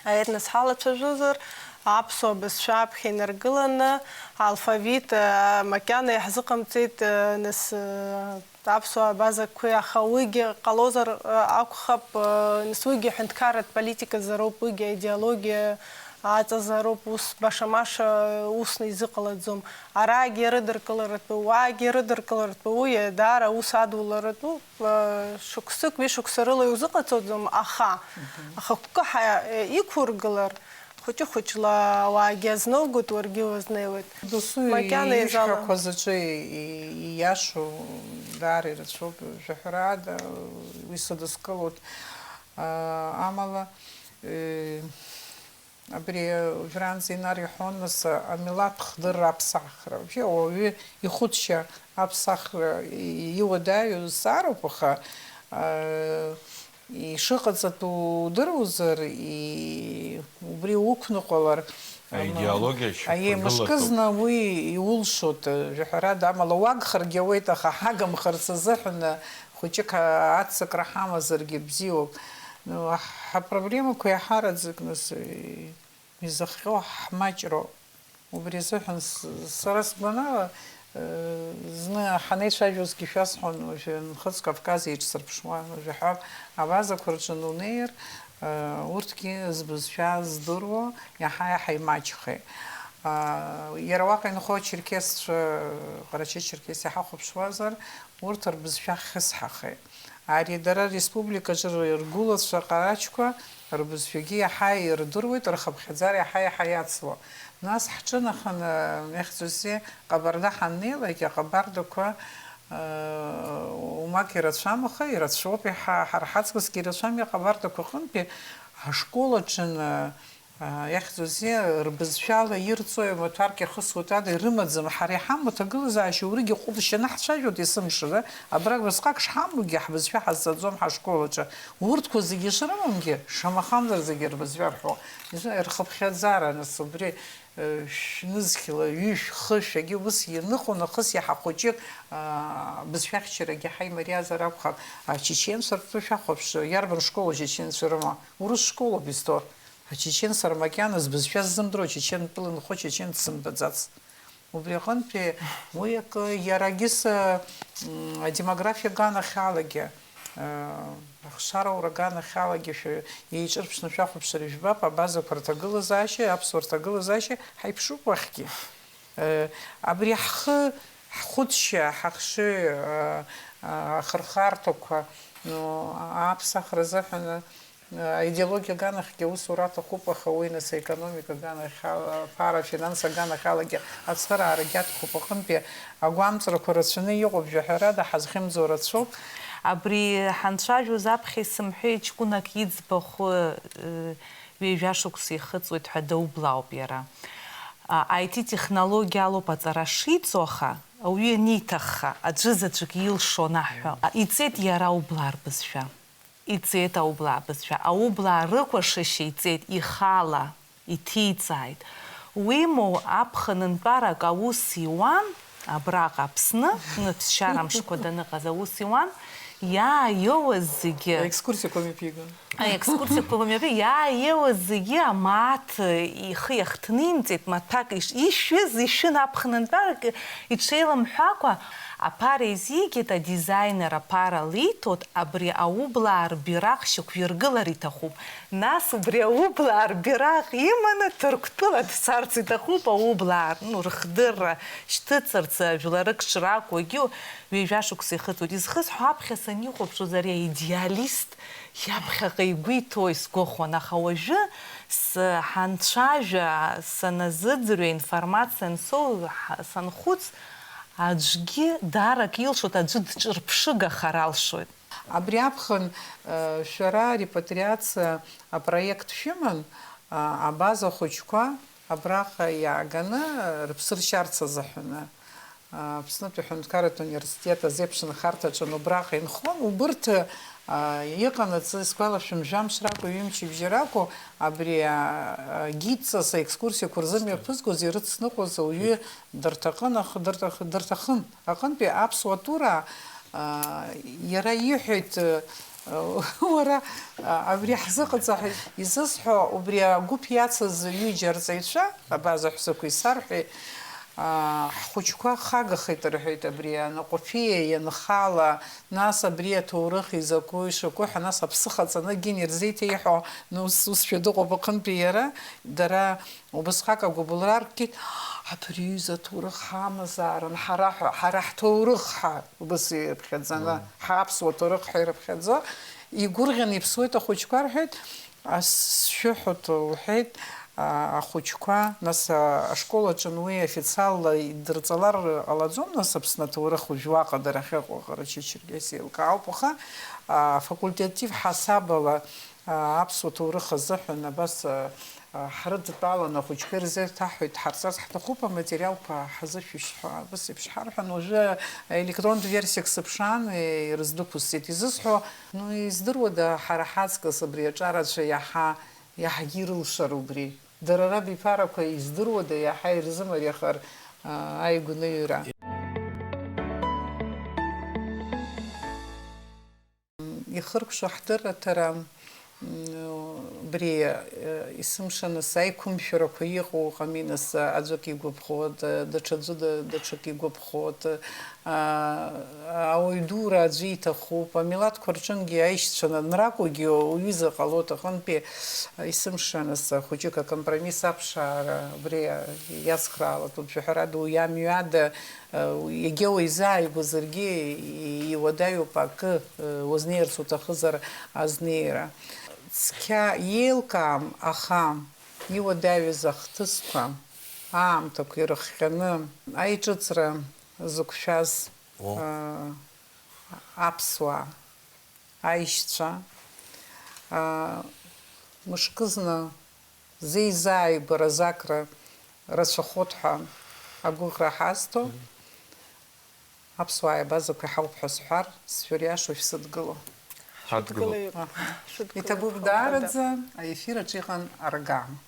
аетнос ҳалацәажәозар, аԥсуа бызшәа аԥхьа инаргыланы, алфавит, а, макьана иаҳзыҟамҵеит, а, нас, а, аԥсуа абазақәеи, аха уигьы ҟалозар, а, акәхап, а, нас уигьы ҳәынҭқарратә политиказароуп, уигьы аидеологиа аҵазароуп, ус баша-маша усны изыҟалаӡом. Араагьы рыдыркыларатәы, уаагьы рыдыркыларатәы, уи даара аус адуларатәуп. Шықәсык, ҩышықәса рыла иузыҟаҵаӡом, аха, аха гәкы ҳа-, иқәургылар, хәыҷы-хәыҷла ауаагьы азноугоит, уаргьы уазнеиуеит. Досу макьана изала. Ишәҳәақәа заҵәы и-, ииашоу даара ирацәоуп, жәаҳәарада уи сыдыскылоит. А, амала, э, Абри уажәраанӡа инарҳәон, нас, амилаҭ хдырра аԥсахра. Вообще, ауаҩы ихәыцшьа аԥсахра иуадаҩу зҵаароуп, аха, а, ишыҟаҵатәу удыруазар, и-, убри уқәныҟәалар, Аидеологиа шьақәыргылатәуп. Мышкызны уи иулшоит, жәаҳәарада, амала уагхаргьы ауеит, аха ҳагымхарц азыҳәан хәыҷык аццакра ҳамазаргьы бзиоуп. Ну, ҳапроблемақәа иаҳараӡак, нас, изыхҟьо ҳмаҷроуп. Убри азыҳәан с-, сара сгәанала, Зны ҳанеицәажәозгьы шәасҳәон, уажәы Нхыҵ Кавказ еиҿсырԥшуа, уажәы ҳәа абазақәа рҿы анунеир, урҭгьы збызшәа здыруа иаҳа-иаҳа имаҷхеит. Иара уаҟа инхо ачерқьесцәа, Ҟарачы-Черқьес иҳахәаԥшуазар, урҭ рбызшәа хьысҳахеит. Ари дара республикаҿы ргәылацәа ҟарачқәа рбызшәагьы иаҳа ирдыруеит, рхыԥхьаӡара иаҳа-иаҳа иацло. Нас ҳҿынаханы, ихьӡузеи, Ҟабарда ҳаннеилак, аҟабардақәа, э, умак ирацәам, аха ирацәоуп, иаҳа-, ҳара ҳаҵкысгьы ирацәам, иҟабардақәа аҟынтәи ашкол аҿы, э, Ихьӡузеи, рбызшәала ирҵои, маҭәарк иахысуеит ада, ирымаӡам, ҳара иҳамоу аҭагылазаашьа уригьы ҟәыбшьаны ҳцәажәоит есымша, да? Абра убасҟак шҳамугьы, ҳбызшәа ҳазҵаӡом ҳашкол аҿы. Урҭқәа зегьы шрымамгьы, шамахамзар зегьы рбызшәа рҳәо. Изу-, рхыԥхьаӡара, нас, убри, э, шәнызқьла, ҩышә, хышә, егьи ус ианыҟоу нахыс иаҳа хәыҷык, аа, бызшәахьчарагьы ҳаимариазар акәхап. Ачеченцәа ртәы шәахәаԥш, иарбан школ ачеченцәа рыма? Урыс школоуп изҭо. Ачеченцәа рмакьана збызшәа ззымдыруа чечен тәыла нхо чечен дсымбаӡац. Убри аҟынтәи уи акы, иарагьы са, м, адемографиа аганахьалагьы, э, ахшара аура аганахьалагьы шәа-, еиҿырԥшны шәахәаԥшыр ижәбап, абазақәа рҭагылазаашьа, аԥсуа рҭагылазаашьа ҳаиԥшуп уахьгьы. Э, абри ҳхы, ҳхәыцшьа, ҳахшыҩ, э, э, ахырхарҭақәа, ну, ааԥсахра азыҳәан, Аидеологиа аганахьгьы аусура аҭахуп, аха уи нас аекономика аганахь ала, аԥара, афинанс аганахь алагьы ацхыраарагьы аҭахуп. Аҟынтәи агәамҵрақәа рацәаны иҟоуп, жәаҳәарада, ҳазхьымӡо рацәоуп. Абри ҳанцәажәоз аԥхьа исымҳәеи, ҷкәынак иӡбахә, э, ҩажәа шықәса ихыҵуеит ҳәа даублаауп иара. А, I T технологиа алоуп аҵара шиҵо, аха ауаҩы аниҭахха, аӡәы заҵәык илшо анаҳҳәа, иҵеит иара аублаа рбызшәа. Иҵеит аублаа бызшәа, аублаа рыкәашашьа иҵеит, ихала иҭиҵааит. Уимоу, аԥхынынтәарак аус иуан, абраҟа Аԥсны, ԥсшьара мшқәа даныҟаз аус иуан, иааиуаз зегьы. Аекскурсиақәа мҩаԥигон. Аекскурсиақәа мҩаԥи-, иааиуаз зегьы амааҭ ихы иахҭнинҵеит, маҭәак иш-, ишәыз, ишәын аԥхынынтәарак иҽеилымҳәакәа, Аԥара изигеит, адизайнер аԥара лиҭоит, абри аублаа рбираҟ шьақәиргылар иҭахуп. Нас убри аублаа рбираҟ иманы Ҭырқәтәыла дцарц иҭахуп аублаа, ну, рыхдырра шьҭыҵырц, жәларык шракәу, егьи ҩажәа шықәса ихыҵуеит. Изхысҳәо аԥхьа санихәаԥшуаз ари аидеалист иаԥхьаҟа игәы иҭоу исгәахәуан, аха уажәы с-, ҳанцәажәа, саназыӡырҩа, информациа ансоу, ҳ-, санхәыц, Аӡәгьы даара акы илшоит, аӡәы дҿырԥшыгахар алшоит. Абри аԥхын, э, шәара арепатриациа апроект шәыман, а, абаза хәыҷқәа абраҟа иааганы, э, рыԥсы ршьарц азыҳәаны, а, Аԥснытәи аҳәынҭқарратә университет азеиԥшнхарҭаҿы убраҟа инхон, убырҭ, а, иҟанаҵы, исгәалашәом, жәамш ракәу, ҩымчыбжьа ракәу, абри, а, а, гидҵас аекскурсиақәа рзымҩаԥызгоз ирыцныҟәоз ауаҩы Дырҭахын, аха дырҭах-, дырҭахын. Аҟынтәи аԥсуа тура, аа, иара иҳәеит, уара, а, абри ҳзыҟаҵа ҳәа изысҳәо, убри агәыԥ иацыз ҩыџьа арҵаҩцәа, абаза ҳәсақәа исарҳәеит, аа, ҳхәыҷқәа хагахеит рҳәеит, абри анаҟәаԥиа ианхала, нас абри аҭоурых изакәу ишакәу ҳәа, нас аԥсыха ҵаны Гине ирзеиҭеиҳәо, ну, ус, усшәа дыҟоуп аҟынтәи иара, дара Убысҟак агәыбылра аркит, абри аҩыза аҭоурых ҳамазаарын, ҳара ҳәа, ҳара ҳҭоурых ҳәа, убыс ирыԥхьаӡаны, ҳаԥсуа ҭоурых ҳәа ирыԥхьаӡо, игәырӷьаны иԥсуеит ахәыҷқәа, рҳәеит, ас сшәыҳәоит, лҳәеит, а, ахәыҷқәа, нас, а, ашкол аҿы уи официалла идырҵалар ҟалаӡом, нас Аԥсны аҭоурых уажә уаҟа дара ахьыҟоу Ҟарачы-Черкесиа еилкаауп, аха, а, факультатив ҳасабала, Аԥсуа ҭоурых азыҳәан абас, а, ҳрыдтәаланы ахәыҷқәа ирзеиҭаҳҳәоит, ҳарҵарц ҳҭахуп, аматериалқәа ҳазышәышьҭ ҳәа, абас еиԥш ҳарҳәан, уажәы електронтә версиак сыԥшаан, ирыздәықәсҵеит. Изысҳәо, ну, издыруада, ҳара ҳаҵкыс абри аҿарацәа иаҳа, иаҳагьы ирылшар убри? Дара рабиԥарақәа издыруада иаҳа ирзымариахар, а, аигәныҩра? Ихыркәшо ҳдырраҭара, м, Абри, э, есымша нас аиқәымшәарақәа иҟоу ыҟами, нас, э, аӡәык игәаԥхоит, э, даҽаӡәы да-, даҽак игәаԥхоит, э, ауаҩ дура аӡәы иҭахуп, амилаҭқәа рҿынгьы аишьцәа анракәугьы уҩыза ҟалоит, аҟынтәи, э, есымша нас, э, хәыҷык акомпромисс аԥшаара абри, э, иацхраалатәуп, жәаҳәарада уи амҩада, э, егьа уизааигәазаргьы и-, иуадаҩуп акы, э, уазнеирц уҭахызар азнеира. Цқьа иеилкаам, аха иуадаҩыз ахҭысқәа, аамҭақәа ирыхҟьаны аиҿыҵра зықәшәаз, О. а, аԥсуаа, аишьцәа, а, мышкызны зеизааигәара закра рацәахоит ҳәа агәыӷра ҳазҭо. Аԥсуаа аибазақәа иҳауп ҳәа сҳәар, сшәыриашоу шәсыдгыло. Ҳадгылоуп. Шәыдгылоуп. Аҳа. Шәыдгылоуп. Иҭабуп даараӡа, аефир аҿы иҟан аргама.